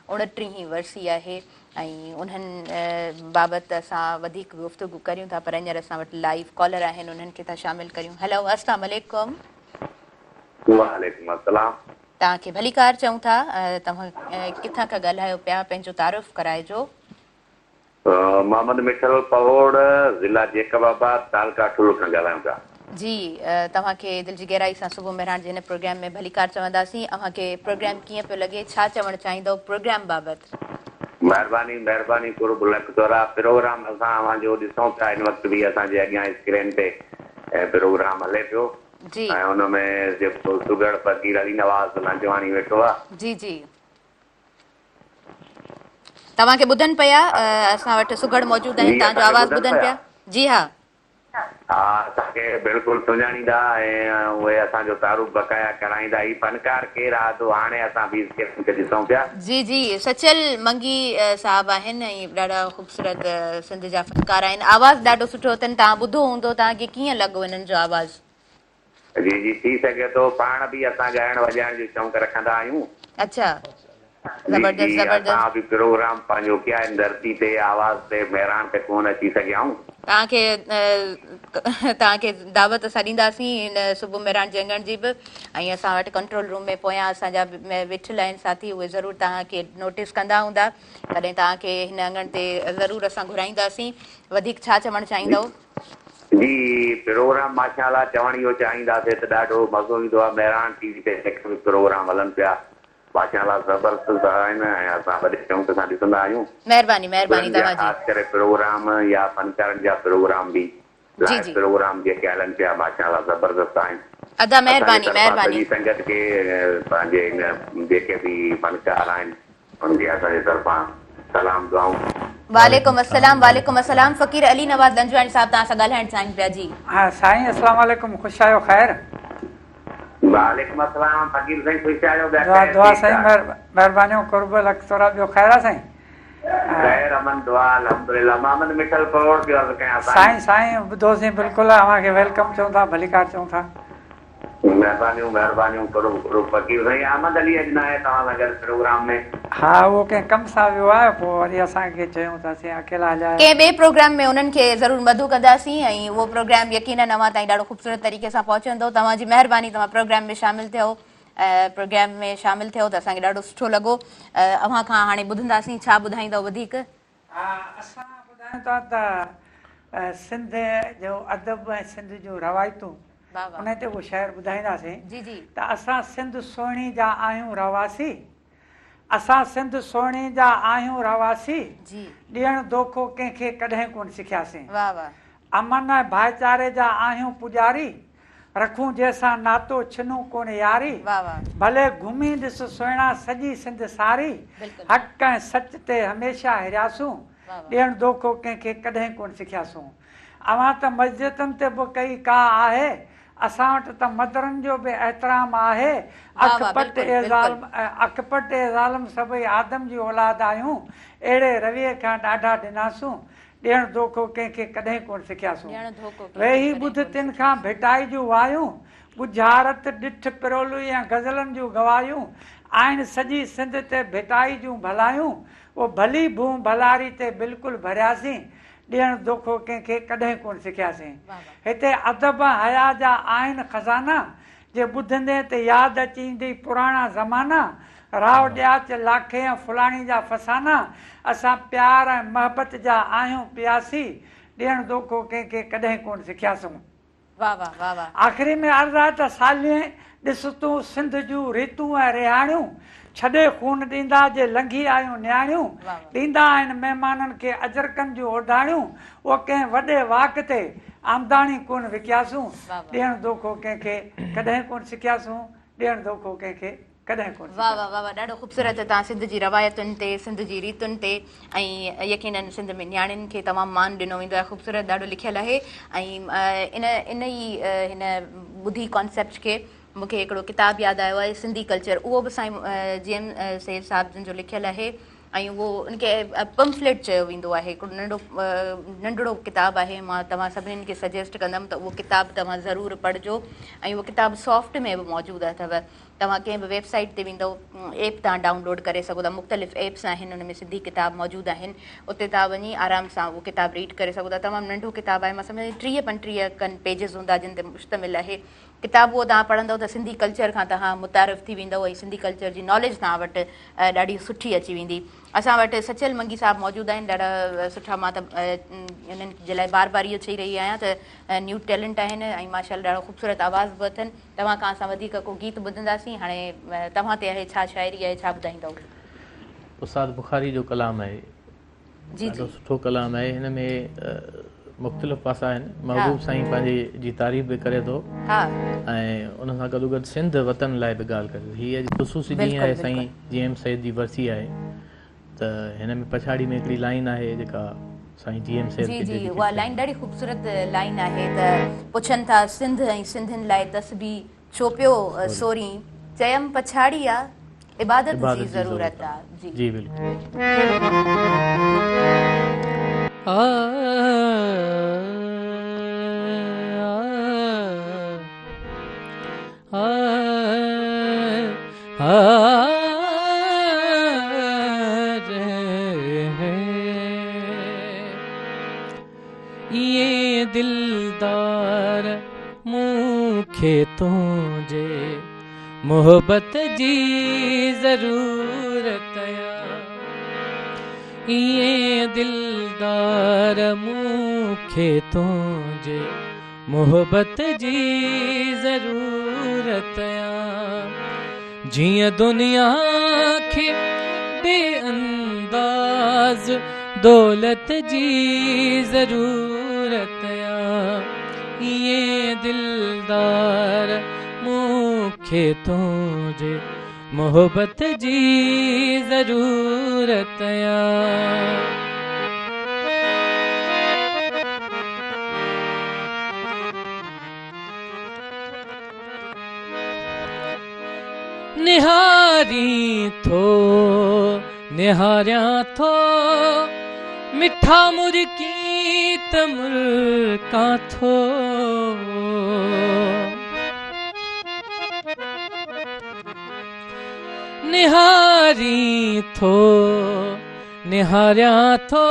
اڻٽيهين ورسي آهي ۽ انهن بابت اسان وڌيڪ گفتگو ڪريون ٿا پر هينئر اسان وٽ لائيو ڪالر آهن انهن کي ٿا شامل ڪريون هيلو السلام عليڪم. وعليڪم السلام. توهان کي ڀليڪار چئون ٿا توهان ڪٿان کان ڳالهايو پيا پنهنجو تعارف ڪرائجو. محمد مٺل پهوڙ ضلع جيڪب آباد تعلقه ٺلهه کان ڳالهايون پيا. جي توهان کي دل جي گهرائي سان صبح مهراڻ جي هن پروگرام ۾ ڀليڪار چونداسين اوهان کي پروگرام ڪيئن پيو لڳي ڇا چوڻ چاهيندؤ پروگرام بابت. مهرباني مهرباني قرب لک ٿورا پروگرام اسان اوهان جو ڏسون پيا هن وقت به اسان جي اڳيان اسڪرين تي پروگرام هلي پيو جي ۽ ان ۾ جيڪو سگهڙ فقير علي نواز لنجواڻي ويٺو آ. جي جي توهان کي ٻڌن پيا اسان وٽ سگهڙ موجود آهن جي توهان جو اسان کي آواز ٻڌن ٻڌن پيا. پيا جي ها. ها اسان کي بلڪل سڃاڻيندا ۽ اهي اسان جو تعارف بقايا ڪرائيندا هي فنڪار ڪير آ تو هاڻي اسان به اسڪرين تي ڏسون پيا. جي جي سچل منگي صاحب آهن ۽ ڏاڍا خوبصورت سنڌ جا فنڪار آهن آواز ڏاڍو سٺو اٿن توهان ٻڌو هوندو توهان کي ڪيئن لڳو هنن جو آواز. جي جي ٿي سگهي ٿو پاڻ به اسان ڳائڻ وڄائڻ جو شوق رکندا آهيون. اڇا جي زبردست جي زبردست. اسان به پروگرام پنهنجو ڪيا آهن ڌرتي تي آواز تي مهراڻ تي ڪونه اچي سگهيا آهيون. توهان کي توهان کي دعوت اسان ڏينداسين هن صبح مهراڻ جي اڱڻ جي به ۽ اسان وٽ ڪنٽرول روم ۾ پويان اسان جا ويٺل آهن ساٿي اهي ضرور توهان کي نوٽيس ڪندا هوندا تڏهن توهان کي هن اڱڻ تي ضرور اسان گهرائينداسين وڌيڪ ڇا چوڻ چاهيندؤ. جي پروگرام ماشاء الله چوڻ اهو چاهينداسي ته ڏاڍو مزو ايندو آهي مهراڻ ٽي وي تي جيڪي به پروگرام هلن پيا ماشاء الله زبردست آهن ۽ اسان وڏي شوق سان ڏسندا آهيون مهرباني مهرباني سگهڙن جا توهان جي. خاص ڪري پروگرام يا فنڪارن جا پروگرام به جي لائيو جي. پروگرام جيڪي هلن پيا ماشاء الله زبردست آهن ادا اسان جي مهرباني طرفان مهرباني. سڄي سنگت کي پنهنجي هن جيڪي به فنڪار آهن انهن کي اسان جي طرفان سلام دعائون. وعليڪم السلام وعليڪم السلام فقير علي نواز لنجواڻي صاحب توهان سان ڳالهائڻ چاهين پيا جي. ها سائين اسلام عليڪم خوش آهيو خير. وعليڪم السلام فقير سائين خوش آهيو ٻيا دعا خير دعا ٺيڪ سائين ٺاڪ. مهربانيون قرب لک ٿورا ٻيو خير آ سائين. خير امن دعا الحمدلله محمد مٺل پهوڙ پيو عرض ڪيان سائين. سائين سائين ٻڌوسين بلڪل اوهان کي welcome چئون ٿا ڀليڪار چئون ٿا. مهربانيون مهربانيون قرب قرب فقير سائين احمد علي اڄ ناهي توهان سان گڏ پروگرام ۾. ها اهو ڪنهن ڪم سان ويو آهي پوء وري اسان کي چيائون ته اسين اڪيلا هليا آيا. ڪنهن ٻئي پروگرام ۾ انهن کي ضرور مدعو ڪنداسين ۽ اهو پروگرام يقينن اوهان تائين ڏاڍو خوبصورت طريقي سان پهچندو توهان جي مهرباني توهان پروگرام ۾ شامل ٿيو پروگرام ۾ شامل ٿيو ته اسان کي ڏاڍو سٺو لڳو اوهان کان هاڻي ٻڌنداسين ڇا ٻڌائيندؤ وڌيڪ. اسان ٻڌايون ٿا ته سنڌ جو ادب ۽ سنڌ جون روايتون انهي تي اهو شعر ٻڌائينداسين ته اسان سنڌ سهڻي جا آهيون رهواسي اسان سنڌ سهڻي جا آهيون رهواسي ڏيڻ دوکو ڪنهن کي ڪڏهن ڪونه سکياسين امن ۽ ڀائيچاري جا آهيون پوڄاري رکون جنهن سان ناتو ڇنون ڪونه ياري ڀلي گهمي ڏس سهڻا سڄي سنڌ ساري حق ۽ سچ تي هميشه هرياسون ڏيڻ دوکو ڪنهن کي ڪڏهن ڪونه سکياسون اوهان ته مسجدن تي به ڪئي ڪا آهي اسان وٽ ته مدرن جو به احترام آهي اک پٽ اي ظالم اک پٽ اي ظالم سڀئي آدم جي اولاد آهيون اهڙي رويي کان ڏاڍا ڊناسون ڏيڻ دوکو ڪنهن کي ڪڏهن ڪونه سکياسون. ويهي ٻڌ تن کان ڀٽائي جون وايون، ڳجهارت، ڏٺ، پرولوئي ۽ غزلن جون گواهيون، آهن سڄي سنڌ تي ڀٽائي جون ڀلايون، او ڀلي ڀونء ڀلاري تي بلڪل ڀرياسين، ڏيڻ دوکو ڪنهن کي ڪڏهن ڪونه سکياسين. هتي ادب ۽ حياء جا آهن خزانا، جي ٻڌندين ته ياد اچي ايندئي پراڻا زمانا، راء ڏياچ، لاکي ۽ فلاڻي جا فسانا، اسان پيار ۽ محبت جا آهيون پياسي، ڏيڻ دوکو ڪنهن کي ڪڏهن ڪونه سکياسون. آخري ۾ عرض آهي ته سالين ڏس تون سنڌ جون ريتون ۽ رهاڻيون، ڇڏي خون ڏيندا جي لنگهي آيون نياڻيون، ڏيندا آهن مهمانن کي اجرڪن جون اوڍاڻيون، او ڪنهن وڏي واڪ تي آمداڻي ڪونه وڪياسون، ڏيڻ دوکو ڪنهن کي ڪڏهن ڪونه سکياسون، ڏيڻ دوکو ڪنهن کي ڪڏهن ڪونه واه واه سکياسون. واه واه ڏاڍو خوبصورت توهان سنڌ جي روايتن تي سنڌ جي ريتن تي ۽ يقينن سنڌ ۾ نياڻين کي تمام مان ڏنو ويندو آهي خوبصورت ڏاڍو لکيل آهي ۽ ان ان ئي هن ٻڌي ڪانسيپٽ کي مون کي هڪڙو ڪتاب ياد آيو آهي سنڌي ڪلچر اهو به سائين جي ايم سيد صاحب جن جو لکيل آهي ۽ اهو ان کي پمفليٽ چيو ويندو آهي هڪڙو ننڍو ننڍڙو ڪتاب آهي مان توهان سڀني کي سجيسٽ ڪندم ته اهو ڪتاب توهان ضرور پڙهجو ۽ اهو ڪتاب سافٽ ۾ به موجود اٿو توهان ڪنهن به ويب سائيٽ تي ويندو ايپ تان ڊائون لوڊ ڪري سگهو ٿا مختلف ايپس آهن ان ۾ سنڌي ڪتاب موجود آهن اتي توهان وڃي آرام سان اهو ڪتاب ريڊ ڪري سگهو ٿا تمام ننڍو ڪتاب آهي مان سمجهان ٿي 30 35 کن پيجز هوندا جن تي مشتمل آهي ڪتاب اهو توهان پڙهندؤ ته سنڌي ڪلچر کان توهان متعارف ٿي ويندؤ ۽ سنڌي ڪلچر جي ناليج توهان وٽ ڏاڍي سٺي اچي ويندي. اسان وٽ سچل منگي صاحب موجود آهن ڏاڍا سٺا مان ته انهن جي لاء بار بار اهو چئي رهي آهيان ته نيو ٽيلنٽ آهن ۽ ماشاء الله ڏاڍو خوبصورت آواز به اٿن. توهان کان اسان وڌيڪ ڪو گيت ٻڌنداسين هاڻي توهان تي آهي ڇا شاعري آهي ڇا ٻڌائيندؤ؟ استاد بخاري جو ڪلام آهي. ڏاڍو سٺو ڪلام آهي. هن ۾ مختلف پاسا آهن. محبوب سائين پنهنجي جي تعريف به ڪري ٿو ۽ ان سان گڏوگڏ سنڌ وطن لاء به ڳالهه ڪري ٿو. هي اڄ خصوصي ڏينهن آهي، سائين جي ايم سيد جي ورسي آهي ته هن ۾ پڇاڙي ۾ هڪڙي لائين آهي جيڪا سائين جي ايم سيد کي جي جي اها لائين ڏاڍي خوبصورت لائين آهي ته پڇن ٿا سنڌ ۽ سنڌين لاء تسبيح ڇو پيو سورين، چيم پڇاڙي آ عبادت جي ضرورت آ. جي جي بلڪل. ايئن دلدار مون کي تنهنجي محبت جي ضرورت آ. ايئن دلدار مون کي تنهنجي محبت جي ضرورت آ. جيئن دنيا کي بي انداز دولت جي ضرورت آ. ايئن دلدار مون کي تنهنجي محبت جي ضرورت آ. نهارين ٿو نهاريان ٿو مٺا مرڪين ته مرڪان ٿو. نهارين ٿو نهاريان ٿو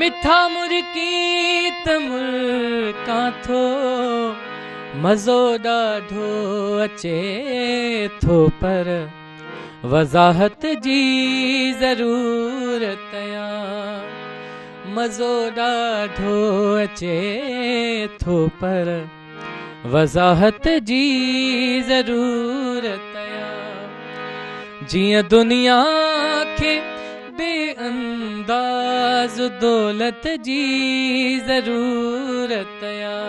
مٺا مرڪين ته مرڪان ٿو. مزو ڏاڍو اچي ٿو پر وضاحت جي ضرورت آ. مزو ڏاڍو اچي ٿو پر وضاحت جي ضرورت آ. جيئن دنيا کي بي انداز دولت جي ضرورت آ.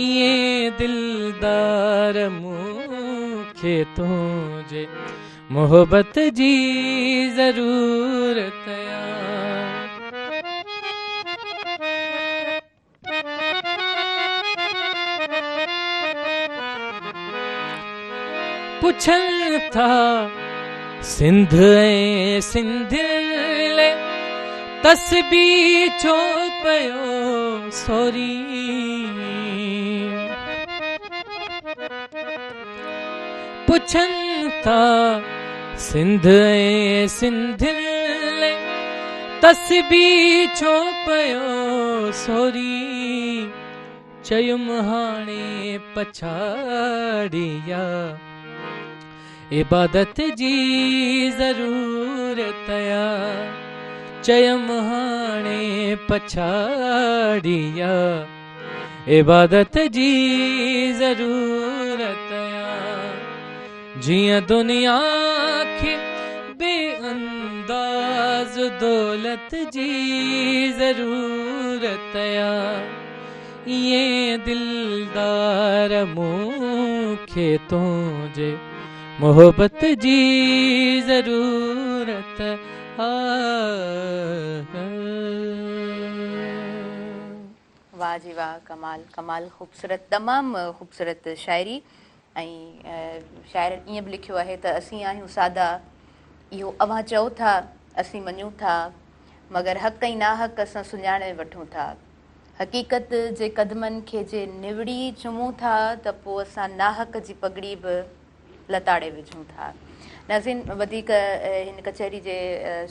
ايئن دلدار مون کي تنهنجي محبت جي ضرورت آ. پڇن ٿا سنڌ ۽ سنڌين لئه تسبيح ڇو پيو سورين. پڇن ٿا سنڌ ۽ سنڌين لئه تسبيح ڇو پيو سورين. چيم هاڻي پڇاڙي آ عبادت جي ضرورت آ. چيم هاڻي پڇاڙي آ عبادت جي ضرورت آ. جيئن دنيا کي بي انداز دولت جي ضرورت آ. ايئن دلدار مون کي تنهنجي محبت جي ضرورت آ. واه جي واه ڪمال ڪمال خوبصورت تمام خوبصورت شاعري ۽ شاعر ائين به لکيو آهي ته اسين آهيون سادا اهو اوهان چئو ٿا اسين مڃون ٿا مگر حق ۽ ناحق اسان سڃاڻي وٺون ٿا حقيقت جي قدمن کي جي نوڙي چمون ٿا ته پوء اسان ناحق جي پڳڙي به لتاڙي وجهون ٿا. ناظرين وڌيڪ هن ڪچهري جي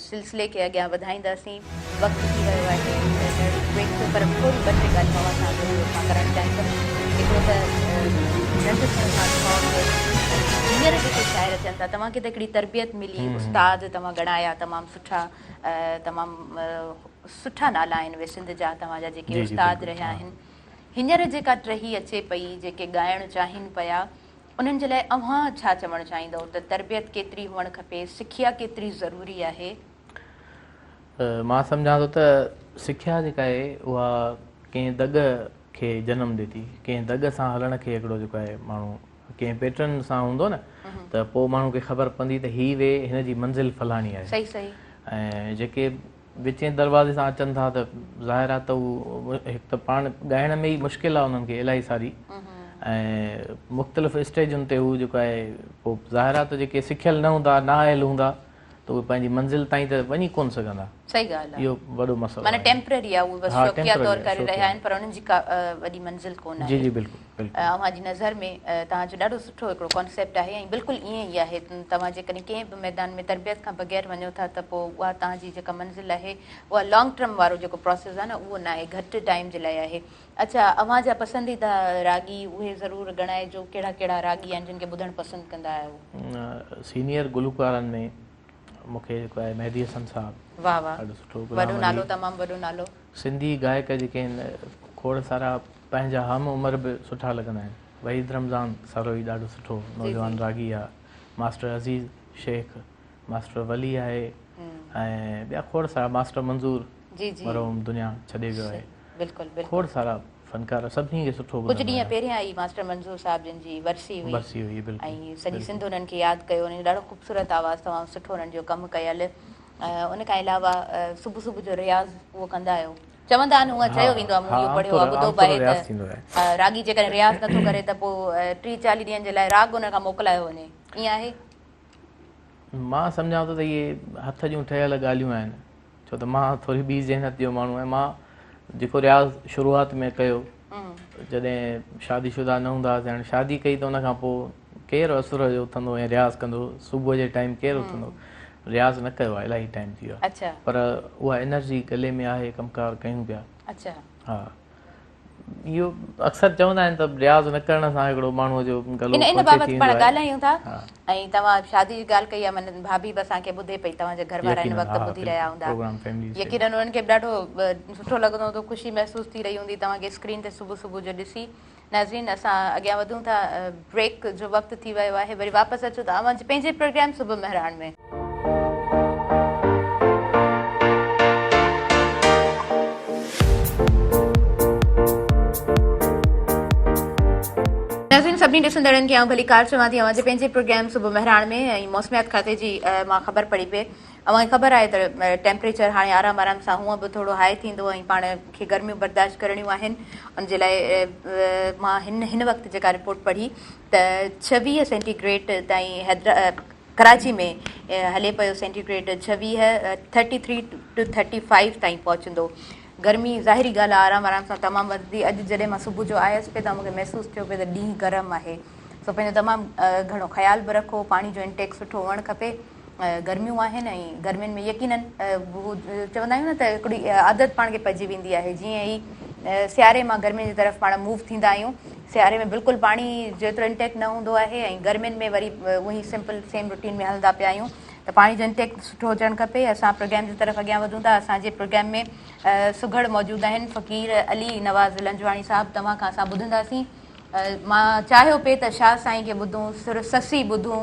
سلسلي کي اڳيان وڌائينداسين. وقت ٿي ويو آهي ننڍڙي بريڪ جو پر ٿوري ٻه ٽي ڳالهيون اوهان سان ضرور مان ڪرڻ چاهيندم. هڪڙو ته ننڍپڻ کان شوق ۽ هينئر جيڪي شاعر اچن ٿا توهان کي ته هڪڙي تربيت ملي استاد توهان ڳڻايا تمام سٺا تمام سٺا نالا آهن اهي سنڌ جا توهان جا جيڪي استاد رهيا آهن. هينئر جيڪا ٽهي اچي پئي جيڪي ڳائڻ چاهين پيا انهن جي لاء اوهان ڇا چوڻ چاهيندؤ ته تربيت ڪيتري هئڻ کپي، سکيا ڪيتري ضروري آهي؟ مان سمجهان ٿو ته سکيا جيڪا آهي اها ڪنهن دڳ کي جنم ڏي ٿي، ڪنهن دڳ سان هلڻ کي هڪڙو جيڪو آهي ماڻهو ڪنهن پيٽرن سان هوندو نه ته پوء ماڻهو کي خبر پوندي ته هي وي هن جي منزل فلاڻي آهي. صحيح صحيح. ۽ جيڪي وچين دروازي سان اچن ٿا ته ظاهر آهي ته هو هڪ ته پاڻ ڳائڻ ۾ ئي مشڪل آهي انهن کي الاهي ساري ۽ مختلف اسٽيجن تي هو جيڪو آهي پوء ظاهر آهي ته جيڪي سکيل نه هوندا نااهل هوندا ته اهي پنهنجي منزل تائين ته وڃي ڪونه سگهندا. صحيح ڳالهه آهي. اهو وڏو مسئلو معنيٰ آهي. ٽيمپرري آهي اهي بس ها شوقيه ٽيمپرري طور آهي ڪري شوقيه رهيا آهن پر انهن جي ڪا وڏي منزل ڪونه جي آهي. جي بلڪل بلڪل. اوهان جي نظر ۾ توهان جو ڏاڍو سٺو هڪڙو ڪانسيپٽ آهي ۽ بلڪل ائين ئي آهي توهان جيڪڏهن ڪنهن به ميدان ۾ تربيت کان بغير وڃو ٿا ته پوء اها توهان جي جيڪا منزل آهي اها لانگ ٽرم وارو جيڪو پراسيس آهي نه اهو ناهي گهٽ ٽائيم جي لاء آهي. اڇا اوهان جا پسنديده راڳي اهي ضرور ڳڻائجو ڪهڙا ڪهڙا راڳي آهن جن کي ٻڌڻ پسند ڪندا آهيو. سينيئر گلوڪارن ۾ مون کي جيڪو آهي مهدي حسن صاحب واه واه ڏاڍو سٺو وڏو غلام نالو علي تمام وڏو نالو. سنڌي گائڪ جيڪي آهن کوڙ سارا پنهنجا هم عمر به سٺا لڳندا آهن وحيد رمضان سروهي ڏاڍو سٺو جي جي نوجوان راڳي آهي ماسٽر عزيز شيخ ماسٽر ولي آهي ۽ ٻيا کوڙ سارا ماسٽر منظور جي جي مرحوم دنيا ڇڏي ويو آهي بلڪل بلڪل کوڙ سارا فنڪار سڀني کي سٺو ڪجهه ٻڌندو ڏينهن آهيان. پهريان ئي ماسٽر منظور صاحب جن جي ورسي هئي ورسي هئي بلڪل ۽ سڄي بلڪل سنڌ انهن کي ياد ڪيو انهن جو ڏاڍو خوبصورت آواز تمام سٺو انهن جو ڪم ڪيل ان کان علاوه صبح صبح جو رياض اهو ڪندا آهيو چوندا آهن هونء ها چيو ويندو آهي مون ها اهو عام پڙهيو طور آهي ٻڌو عام به طور آهي رياض ته ٿيندو آهي. راڳي جيڪڏهن رياض نٿو ڪري ته پوء 30 40 ڏينهن جي لاء راڳ ان کان موڪلايو وڃي ائين آهي؟ مان سمجهان ٿو ته اهي هٿ جون ٺهيل ڳالهيون آهن ڇو ته مان ٿوري ٻي ذهنيت جو ماڻهو آهيان مان جيڪو رياض شروعات ۾ ڪيو جڏهن شادي شده نه هوندا هئاسين هاڻي شادي ڪئي ته ان کان پوء ڪير اسر جو اٿندو ۽ رياض ڪندو صبح جي ٽائيم ڪير اٿندو رياض نه ڪيو آهي الاهي ٽائيم ٿي ويو آهي پر اها انرجي گلي ۾ آهي ڪم ڪار ڪيون پيا ها اهو اڪثر چوندا آهن ته رياض نه ڪرڻ سان هڪڙو ماڻهوء جو گلو ان ڪوچي بابت ٿي پاڻ ويندو آهي. ڳالهايون ٿا ها. ۽ توهان شادي جي ڳالهه ڪئي آهي معنيٰ ڀاڀي به اسان کي ٻڌي پئي توهان جا گهر وارا هن يقينن وقت ها ٻڌي رهيا بلڪل هوندا پروگرام فيملي سي يقينن انهن کي به ڏاڍو سٺو لڳندو هوندو خوشي محسوس ٿي رهي هوندي توهان کي اسڪرين تي صبح صبح جو ڏسي ناظرين اسان اڳيان وڌون ٿا بريڪ جو وقت ٿي ويو آهي وري واپس اچون ٿا اوهان جي پنهنجي پروگرام صبح مهراڻ ۾. ناظرين سڀني ڏسندڙن کي آئون ڀليڪار چوان ٿي اوهان جي پنهنجي پروگرام صبح مهراڻ ۾ ۽ موسميات کاتي جي مان خبر پڙهي پئي اوهان کي خبر آهي ته ٽيمپريچر هاڻي آرام آرام سان هونء به ٿورو هاء ٿيندو ۽ پاڻ کي گرميون برداشت ڪرڻيون آهن ان جي لاء مان هن هن وقت جيڪا رپورٽ پڙهي ته 26 سينٽي گريڊ تائين حيدر ڪراچي ۾ هلي پيو سينٽي گريڊ 26 33 ٽو 35 تائين پهچندو گرمي ظاهري ڳالهه آهي آرام آرام سان تمام وڌندي اڄ جڏهن مان صبح جو آيس پئي ته مون کي محسوس ٿيو پئي ته ڏينهن گرم آهي سو پنهنجو تمام گهڻو خيال به رکو پاڻي جو انٽيڪ سٺو هئڻ کپي گرميون آهن ۽ گرمين ۾ يقينن هو چوندا آهيون نه ته هڪڙي عادت پاڻ کي پئجي ويندي آهي جيئن ئي سياري مان گرمين جي طرف پاڻ موو ٿيندا آهيون سياري ۾ بلڪل پاڻي جيترو انٽيڪ نه هوندو آهي ۽ گرمين ۾ وري اهي سمپل سيم روٽين ۾ هلندا پيا آهيون ته پاڻي جو انٽيڪ سٺو هجڻ کپي اسان پروگرام جي طرف اڳيان وڌون ٿا اسان جي پروگرام ۾ سگهڙ موجود آهن فقير علي نواز لنجواڻي صاحب توهان کان اسان ٻڌنداسين مان چاهيو پئي ته شاهه سائين کي ٻڌون سر سسي ٻڌون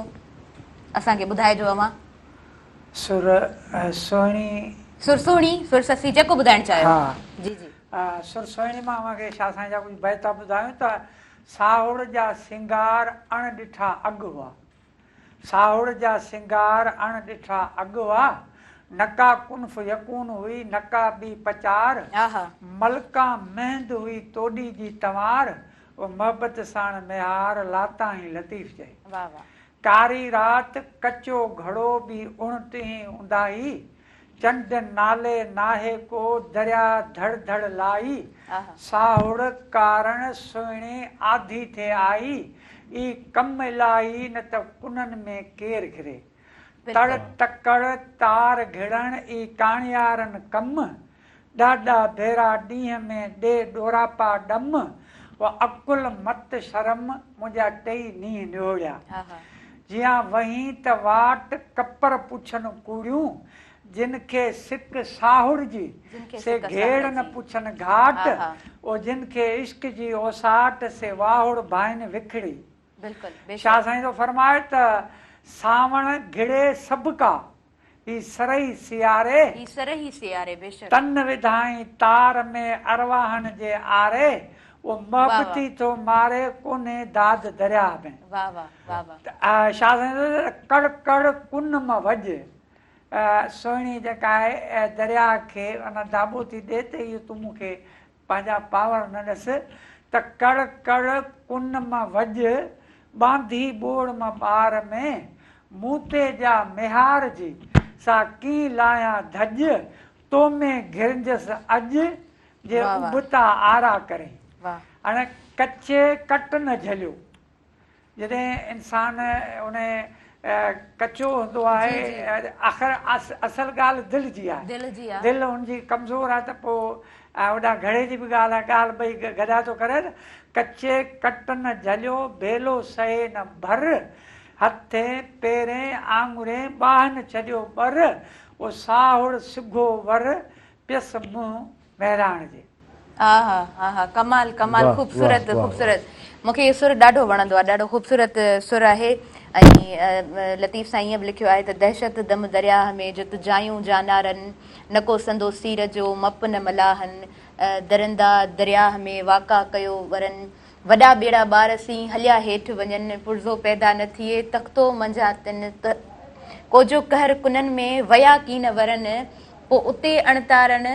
اسان کي ٻڌائجو اوهان. سر سهڻي. سر سهڻي، سر سسي جيڪو ٻڌائڻ چاهيو. ها. جي جي. سر سهڻي مان اوهان کي شاهه سائين جا ڪجهه بيت ٿا ٻڌايون ته ساهڙ جا سينگار اڻ ڏٺا اڳ هئا. ساهڙ جا سينگار اڻ ڏٺا اڳ هئا. نڪا ڪنف يڪون هئي نڪا ٻي پچار. ملڪان مهند هئي توڏي جي تنوار. او محبت ساڻ ميهار لاتائين لطيف چئي. واه واه. ڪاري رات ڪچو گهڙو به اڻٽيهين اونداهي، چنڊ نالي ناهي ڪو درياء ڌڙ ڌڙ لائي، ساهڙ ڪارڻ سهڻي آڌي ٿئي آئي، اي ڪم الاهي نه ته ڪنن ۾ ڪير گهري. تڙ تڪڙ تار گهڙڻ اي ڪاڻيارن ڪم، ڏاڏا ڀيرا ڏينهن ۾ ڏي ڏوراپا ڏم، و عقل مت شرم منهنجا ٽئي نينهن نهوڙيا. جيان وهين ته واٽ ڪپر پڇن ڪوڙيون، جن کي سڪ ساهڙ جي، سي گهيڙ نه پڇن گهاٽ، او جن کي عشق جي اوساٽ، سي واهڙ ڀائن وکڙي. بلڪل بيشڪ. شاهه سائين ٿو فرمائي ته سانوڻ گهڙي سڀڪا، هي سرهي سياري. هي سرهي سياري بيشڪ. تن وڌائين تار ۾ ارواحن جي آري، او محبتي ٿو ماري ڪونهي داد درياهه ۾. واه واه واه واه. شاهه سائين ٿو چئي ته ڪڙ ڪڙ ڪن م وڄ، سهڻي جيڪا آهي درياهه کي ان داٻو ٿي ڏي ته اهو تون مون کي پنهنجا پاور نه ڏس ته ڪڙ ڪڙ ڪن م وڄ، ٻانڌي ٻوڙ م ٻار ۾، مون تي جا ميهار جي، سا ڪين لاهيان ڌڄ، تو ۾ گهرجس اڄ، جي ابتا آرا ڪرين. هاڻي ڪچي ڪٽ نه جهليو. جڏهن انسان ان ڪچو هوندو آهي آخر اصل ڳالهه دل جي آهي دل ان جي ڪمزور آهي ته پوء هوڏانهن گهڙي جي به ڳالهه آهي ڳالهه ٻئي گڏا ٿو ڪري ته ڪچي ڪٽ نه جهليو ڀيلو سهي نه ڀر هٿين پيرين آڱرين ٻانهن ڇڏيو ٻر او ساهڙ سگهو ور پيس منهن مهراڻ جي. آها آها ڪمال ڪمال خوبصورت خوبصورت مونکي اهو سر ڏاڍو وڻندو آهي ڏاڍو خوبصورت سر آهي ۽ لطيف سائين ائين به لکيو آهي ته دهشت دم درياهه ۾ جت جايون جانارن نه ڪو سندو سير جو مپ نه ملاحن درندا درياهه ۾ واڪا ڪيو ورن وڏا ٻيڙا ٻار سين هليا هيٺ وڃن، پرزو پيدا نه ٿئي، تختو منجهان تن، ڪو جو قهر ڪنن ۾، ويا ڪين ورن، پوء اتي اڻتارن،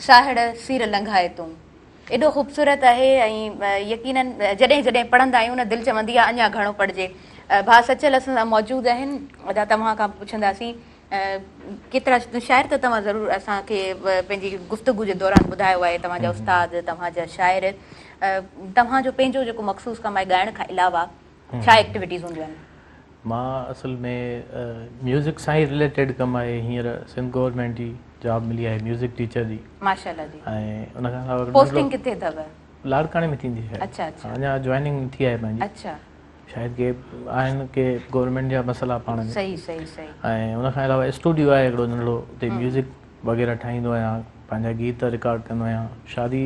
ساهڙ سير لنگهائي تون. ايڏو خوبصورت آهي ۽ يقينن جڏهن جڏهن پڙهندا آهيون نه دل چوندي آهي اڃا گهڻو پڙهجي. ڀاء سچل اسان سان موجود آهن ادا توهان کان به پڇنداسين ڪيترا شاعر ته توهان ضرور اسان کي پنهنجي گفتگو جي دوران ٻڌايو آهي توهان جا استاد توهان جا شاعر توهان جو پنهنجو جيڪو مخصوص ڪم آهي ڳائڻ کان علاوه ڇا ايڪٽيوٽيز هونديون آهن؟ مان اصل ۾ ميوزڪ سان ئي رليٽيڊ ڪم آهي هينئر سنڌ گورنمينٽ جي جاب ملي آهي ميوزڪ ٽيچر جي ماشاء الله جي ۽ ان کان علاوه پوسٽنگ ڪٿي اٿو؟ لاڙڪاڻي ۾ ٿيندي شايد. اڇا اڇا اڃا جوائننگ ٿي آهي پنهنجي. اڇا شايد ڪي آهن ڪي گورنمينٽ جا مسئلا پاڻ ۾. صحيح صحيح صحيح. ۽ ان کان علاوه اسٽوڊيو آهي هڪڙو ننڍڙو اتي ميوزڪ وغيره ٺاهيندو آهيان پنهنجا گيت رڪارڊ ڪندو آهيان شادي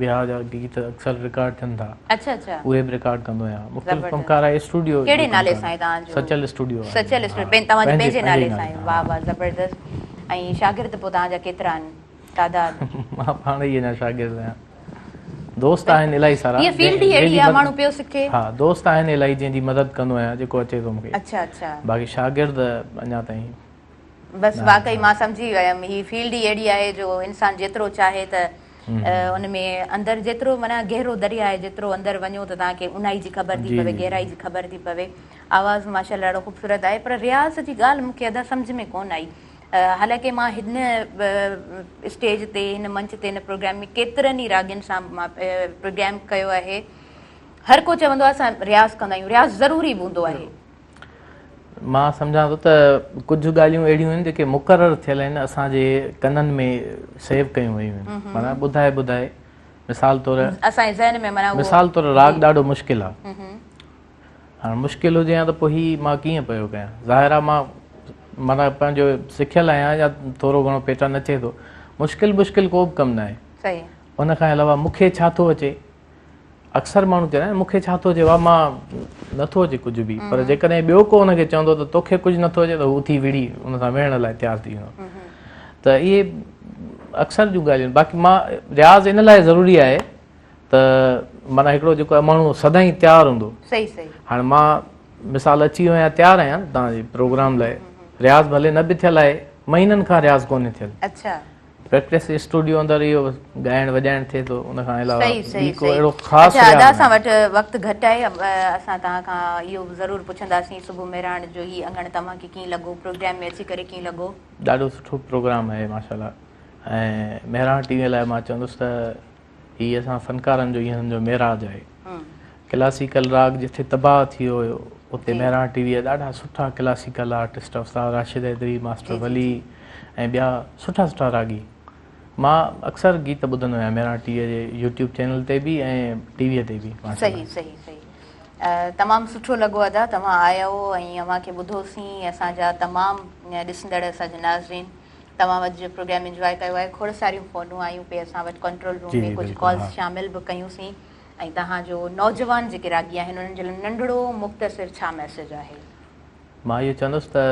وياهه جا گيت اڪثر رڪارڊ ٿين ٿا اڇا اڇا اهي به رڪارڊ ڪندو آهيان مختلف ڪم ڪار آهي اسٽوڊيو ڪهڙي نالي سان آهي توهان جو؟ سچل اسٽوڊيو آهي. سچل اسٽوڊيو توهان جي پنهنجي نالي سان آهي واه واه زبردست ۽ شاگرد پوء توهان جا ڪيترا آهن؟ تعداد. مان پاڻ ئي اڃا شاگرد آهيان. دوست آهن الاهي سارا. هيء فيلڊ ئي اهڙي آهي ماڻهو پيو سکي. ها دوست آهن الاهي جنهن جي مدد ڪندو آهيان جيڪو اچي ٿو مونکي. اڇا اڇا. باقي شاگرد اڃا تائين. بس واقعي مان سمجهي ويم هي فيلڊ ئي اهڙي آهي جو انسان جيترو چاهي ته ان ۾ اندر جيترو معنيٰ گهرو درياء آهي جيترو اندر وڃو ته توهان کي اونهائي جي خبر ٿي پوي گهرائي جي خبر ٿي پوي آواز ماشاءالله ڏاڍو خوبصورت آهي پر رياض جي ڳالهه مونکي ادا سمجهه ۾ ڪونه آئي حالانڪه مان هن اسٽيج تي هن منچ تي هن پروگرام ۾ ڪيترن ئي راڳين سان مان پروگرام ڪيو آهي هر ڪو چوندو آهي اسان رياض ڪندا آهيون رياض ضروري به هوندو آهي. مان سمجهان ٿو ته ڪجهه ڳالهيون اهڙيون آهن جيڪي مقرر ٿيل آهن اسان جي ڪنن ۾ سيو ڪيون ويون آهن معنيٰ ٻڌائي ٻڌائي مثال طور اسان جي ذهن ۾ معنيٰ مثال طور راڳ ڏاڍو مشڪل آهي هاڻ مشڪل هجي ها ته پوء هي مان ڪيئن پيو ڪيان؟ ظاهر آهي مان معنيٰ پنهنجو سکيل آهيان يا ٿورو گهڻو پيٽرن اچي ٿو. مشڪل بشڪل ڪو به ڪم ناهي. صحيح. ان کان علاوه مون کي ڇا ٿو اچي؟ اڪثر ماڻهو چوندا آهن مون کي ڇا ٿو اچي واهه مان نٿو اچي ڪجهه به پر جيڪڏهن ٻيو ڪو ان کي چوندو ته توکي ڪجهه نٿو اچي ته هو اٿي وڙهي ان سان وڙهڻ لاء تيار ٿي ويندو. ته اهي اڪثر جون ڳالهيون باقي مان رياض ان لاء ضروري آهي ته معنيٰ هڪڙو جيڪو آهي ماڻهو سدائين تيار هوندو. صحيح صحيح. هاڻي مان مثال اچي ويو آهيان تيار آهيان توهان جي پروگرام لاء رياض ڀلي نه به ٿيل آهي مهينن کان رياض ڪونهي ٿيل. اڇا. پريڪٽس اسٽوڊيو اندر اهو ڳائڻ وڄائڻ ٿئي ٿو ان کان علاوه صحيح ٻي صحيح ڪو صحيح. اهڙو خاص اڇا ادا رياض اسان ناهي. وٽ وقت گهٽ آهي اسان توهان کان اهو به ضرور پڇنداسين صبح مهراڻ جو هي اڱڻ توهان کي ڪيئن لڳو پروگرام ۾ اچي ڪري ڪيئن لڳو. ڏاڍو سٺو پروگرام آهي ماشاءالله ۽ مهراڻ ٽي وي لاء مان چوندس ته هي اسان فنڪارن جو ايئن سمجهو معراج آهي. ڪلاسيڪل راڳ جٿي تباهه ٿي ويو هيو اتي مهراڻ ٽي وي جا ڏاڍا سٺا ڪلاسيڪل آرٽسٽ استاد راشد حيدري، ماسٽر ولي ۽ ٻيا سٺا سٺا راڳي مان اڪثر گيت ٻڌندو آهيان مهراڻ ٽي وي جي يوٽيوب چينل تي به ۽ ٽي وي تي به ماشاءالله. صحيح صحيح صحيح تمام سٺو لڳو ادا توهان آيا ۽ اوهان کي ٻڌوسين اسان جا تمام ڏسندڙ اسان جا ناظرين توهان اڄ جو پروگرام انجواء ڪيو آهي کوڙ ساريون فونون آيون پئي اسان وٽ ڪنٽرول روم ۾ ڪجهه ڪالز شامل به ڪيون سين. ۽ توهان جو نوجوان جيڪي راڳي آهن انهن جي لاء ننڍڙو مختصر ڇا ميسيج آهي؟ مان اهو چوندس ته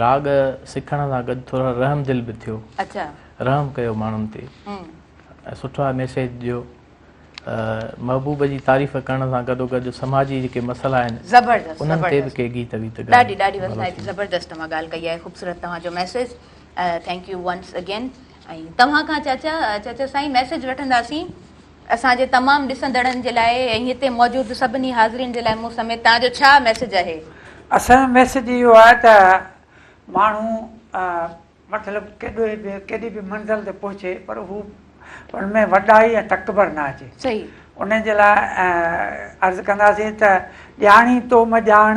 راڳ سکڻ سان گڏ ٿورا رحم دل به ٿيو. اڇا. رحم ڪيو ماڻهن تي ۽ سٺا ميسيج ڏيو. محبوب جي تعريف ڪرڻ سان گڏوگڏ سماجي جيڪي مسئلا آهن زبردست انهن تي به ڪي گيت ويت ڳايو. ڏاڍي ڏاڍي وسنائتي زبردست توهان ڳالهه ڪئي آهي خوبصورت توهان جو message thank you once again ۽ توهان کان چاچا چاچا سائين ميسيج وٺنداسين اسان جي تمام ڏسندڙن جي لاء ۽ هتي موجود سڀني حاضرين جي لاء مون سميت توهان جو ڇا ميسيج آهي؟ اسان جو ميسيج اهو آهي ته ماڻهو مطلب ڪيڏو به ڪيڏي به منزل تي پهچي پر هو ان ۾ وڏائي ۽ تڪبر نه اچي. صحيح. ان جي لاء عرض ڪنداسين ته ڄاڻي تو م ڄاڻ،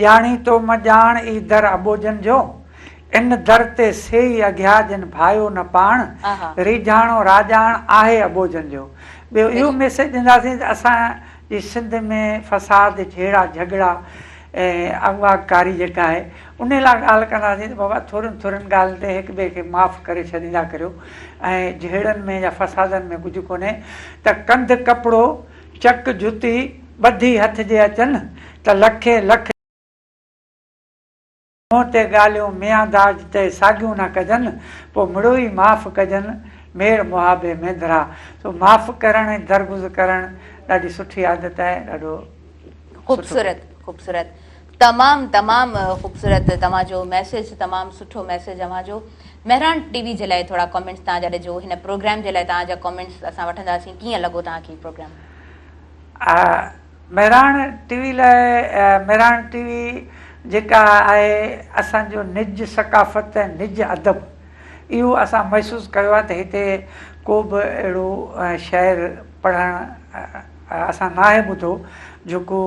ڄاڻي تو م ڄاڻ اي در اٻوجهن جو، ان در تي سي ئي اگهيا جن ڀايو نه پاڻ، ريجهاڻو راڄاڻ آهي اٻوجهن جو. ٻيو اهو ميسيج ڏينداسين ته اسان جي سنڌ ۾ فساد، جهيڙا جهڳڙا ۽ اغوا ڪاري جيڪا آهي انهي لاء ڳالهه ڪنداسين ته بابا ٿورين ٿورين ڳالهين تي هڪ ٻئي کي معاف ڪري ڇڏيندا ڪريو ۽ جهيڙن ۾ يا فسادن ۾ ڪجهه ڪونهي ته ڪنڌ ڪپڙو چڪ جتي ٻڌي هٿ جي اچن ته لکين لک منهن تي ڳالهيون ميانداج تي ساڳيون نه ڪجن پوء مڙوئي معاف ڪجن ميڙ محابي مينڌرا سو معاف ڪرڻ ۽ درگز ڪرڻ ڏاڍي سٺي عادت آهي ڏاڍو سٺو. خوبصورت خوبصورت تمام تمام خوبصورت توهان جو ميسيج تمام سٺو ميسيج اوهان جو مهراڻ ٽي وي جي لاء ٿورا ڪمينٽس توهان جا ڏجو هن پروگرام جي لاء توهان جا ڪمينٽس اسان وٺنداسين ڪيئن لڳو توهان کي هي پروگرام. مهراڻ ٽي وي لاء مهراڻ ٽي وي جيڪا آهي اسان جو نج ثقافت ۽ نج ادب اهو اسان محسوس ڪيو آهي ته هتي ڪو به اهڙو شعر پڙهڻ اسان ناهي ٻڌو جيڪو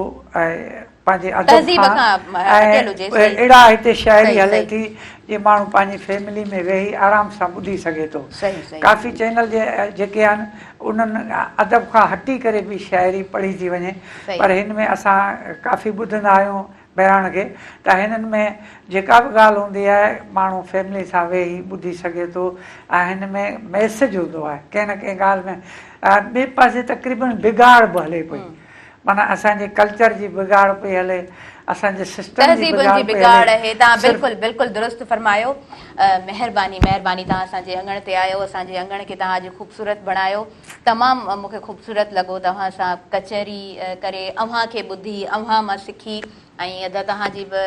پنهنجي ادب تهذيب کان کان هٽيل هجي ۽ صحيح اهڙا هتي شاعري صحيح هلي صحيح ٿي جي ماڻهو پنهنجي فيملي ۾ ويهي آرام سان ٻڌي سگهي ٿو صحيح صحيح ڪافي چينل جي جيڪي آهن انهن ادب کان هٽي ڪري به شاعري پڙهي ٿي وڃي صحيح پر هن ۾ اسان ڪافي ٻڌندا آهيون بهراڻ کي ته هنن ۾ جيڪا به ڳالهه هوندي آهي ماڻهو فيملي سان ويهي ٻڌي سگهي ٿو ۽ هن ۾ ميسيج هوندو آهي ڪنهن نه ڪنهن ڳالهه ۾ ٻئي پاسي تقريبن بگاڙ به هلي پئي معنيٰ اسان جي ڪلچر جي بگاڙ پئي هلي، اسان جي سسٽم جي تهذيبن بگاڙ جي پئي بگاڙ هلي، آهي توهان صرف. بلڪل بلڪل درست فرمايو مهرباني مهرباني توهان اسان جي اڱڻ تي آيو اسان جي اڱڻ کي توهان اڄ خوبصورت بڻايو تمام مون کي خوبصورت لڳو توهان سان ڪچهري ڪري اوهان کي ٻڌي اوهان مان سکي ۽ ادا توهان جي به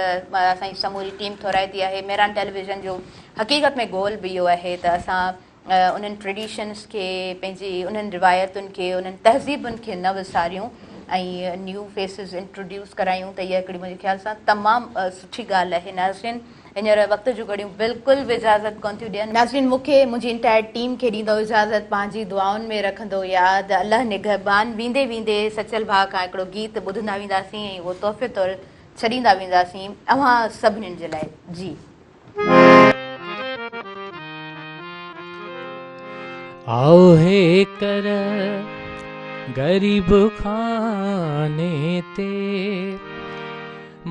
اسان جي سموري ٽيم ٿورائتي آهي مهراڻ ٽيليويزن جو حقيقت ۾ گول به اهو آهي ته اسان انهن ٽريڊيشنس کي پنهنجي انهن روايتن کي انهن تهذيبن کي نه وساريون ۽ نيو فيسز انٽروڊيوس ڪرايون ته اها هڪڙي منهنجي خيال سان تمام سٺي ڳالهه آهي ناظرين هينئر وقت جون گهڙيون بلڪل به اجازت ڪونه ٿيون ڏين ناظرين مون کي منهنجي انٽائر ٽيم کي ڏيندو اجازت پنهنجي دعائن ۾ رکندو ياد الله نگهبان ويندي ويندي سچل ڀاء کان هڪڙو گيت ٻڌندا وينداسين ۽ اهو تحفي طور ڇڏيندا وينداسين اوهان سڀنين جي لاء جي. آئو هيڪر غريب خاني تي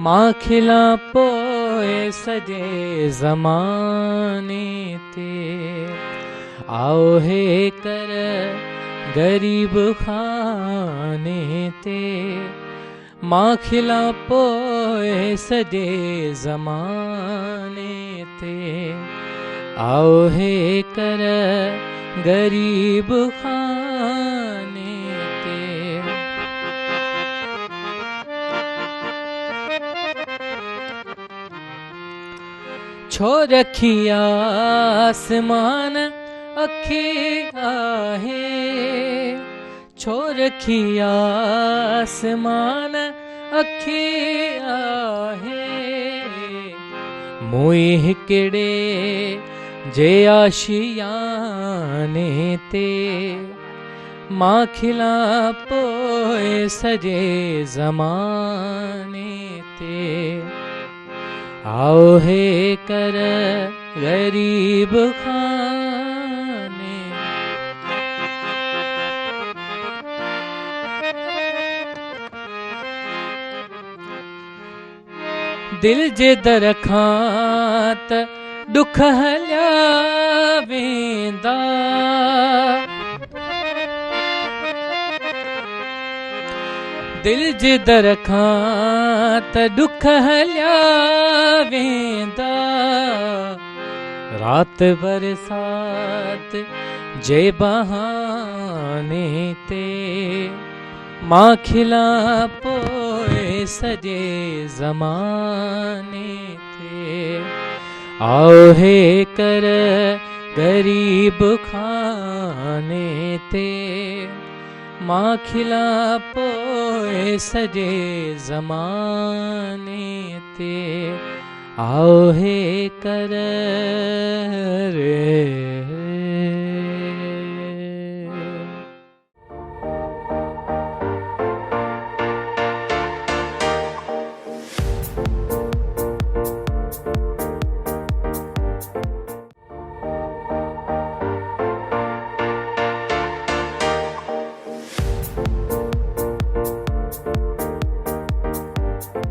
مان کلان پوء سڄي زماني تي آئو هيڪر غريب خاني تي مان کلان پوء سڄي زماني تي آئو هيڪر غريب خاني تي. ڇو رکي آسمان اکي آهي. ڇو رکي آسمان اکي آهي موئي هڪڙي جي آشياني تي مان کلان پوء سڄي زماني تي آئو هيڪر غريب خاني. دل جي در کان ته ڏک هليا ويندا. دل جي در کان ته ڏک هليا ويندا. رات برسات جي بهاني تي مان کلان پوءِ سڄي زماني تي. آءُ هيڪر غريب خاني تي مان کلان پوءِ سڄي زماني تي. آءُ هيڪر ري.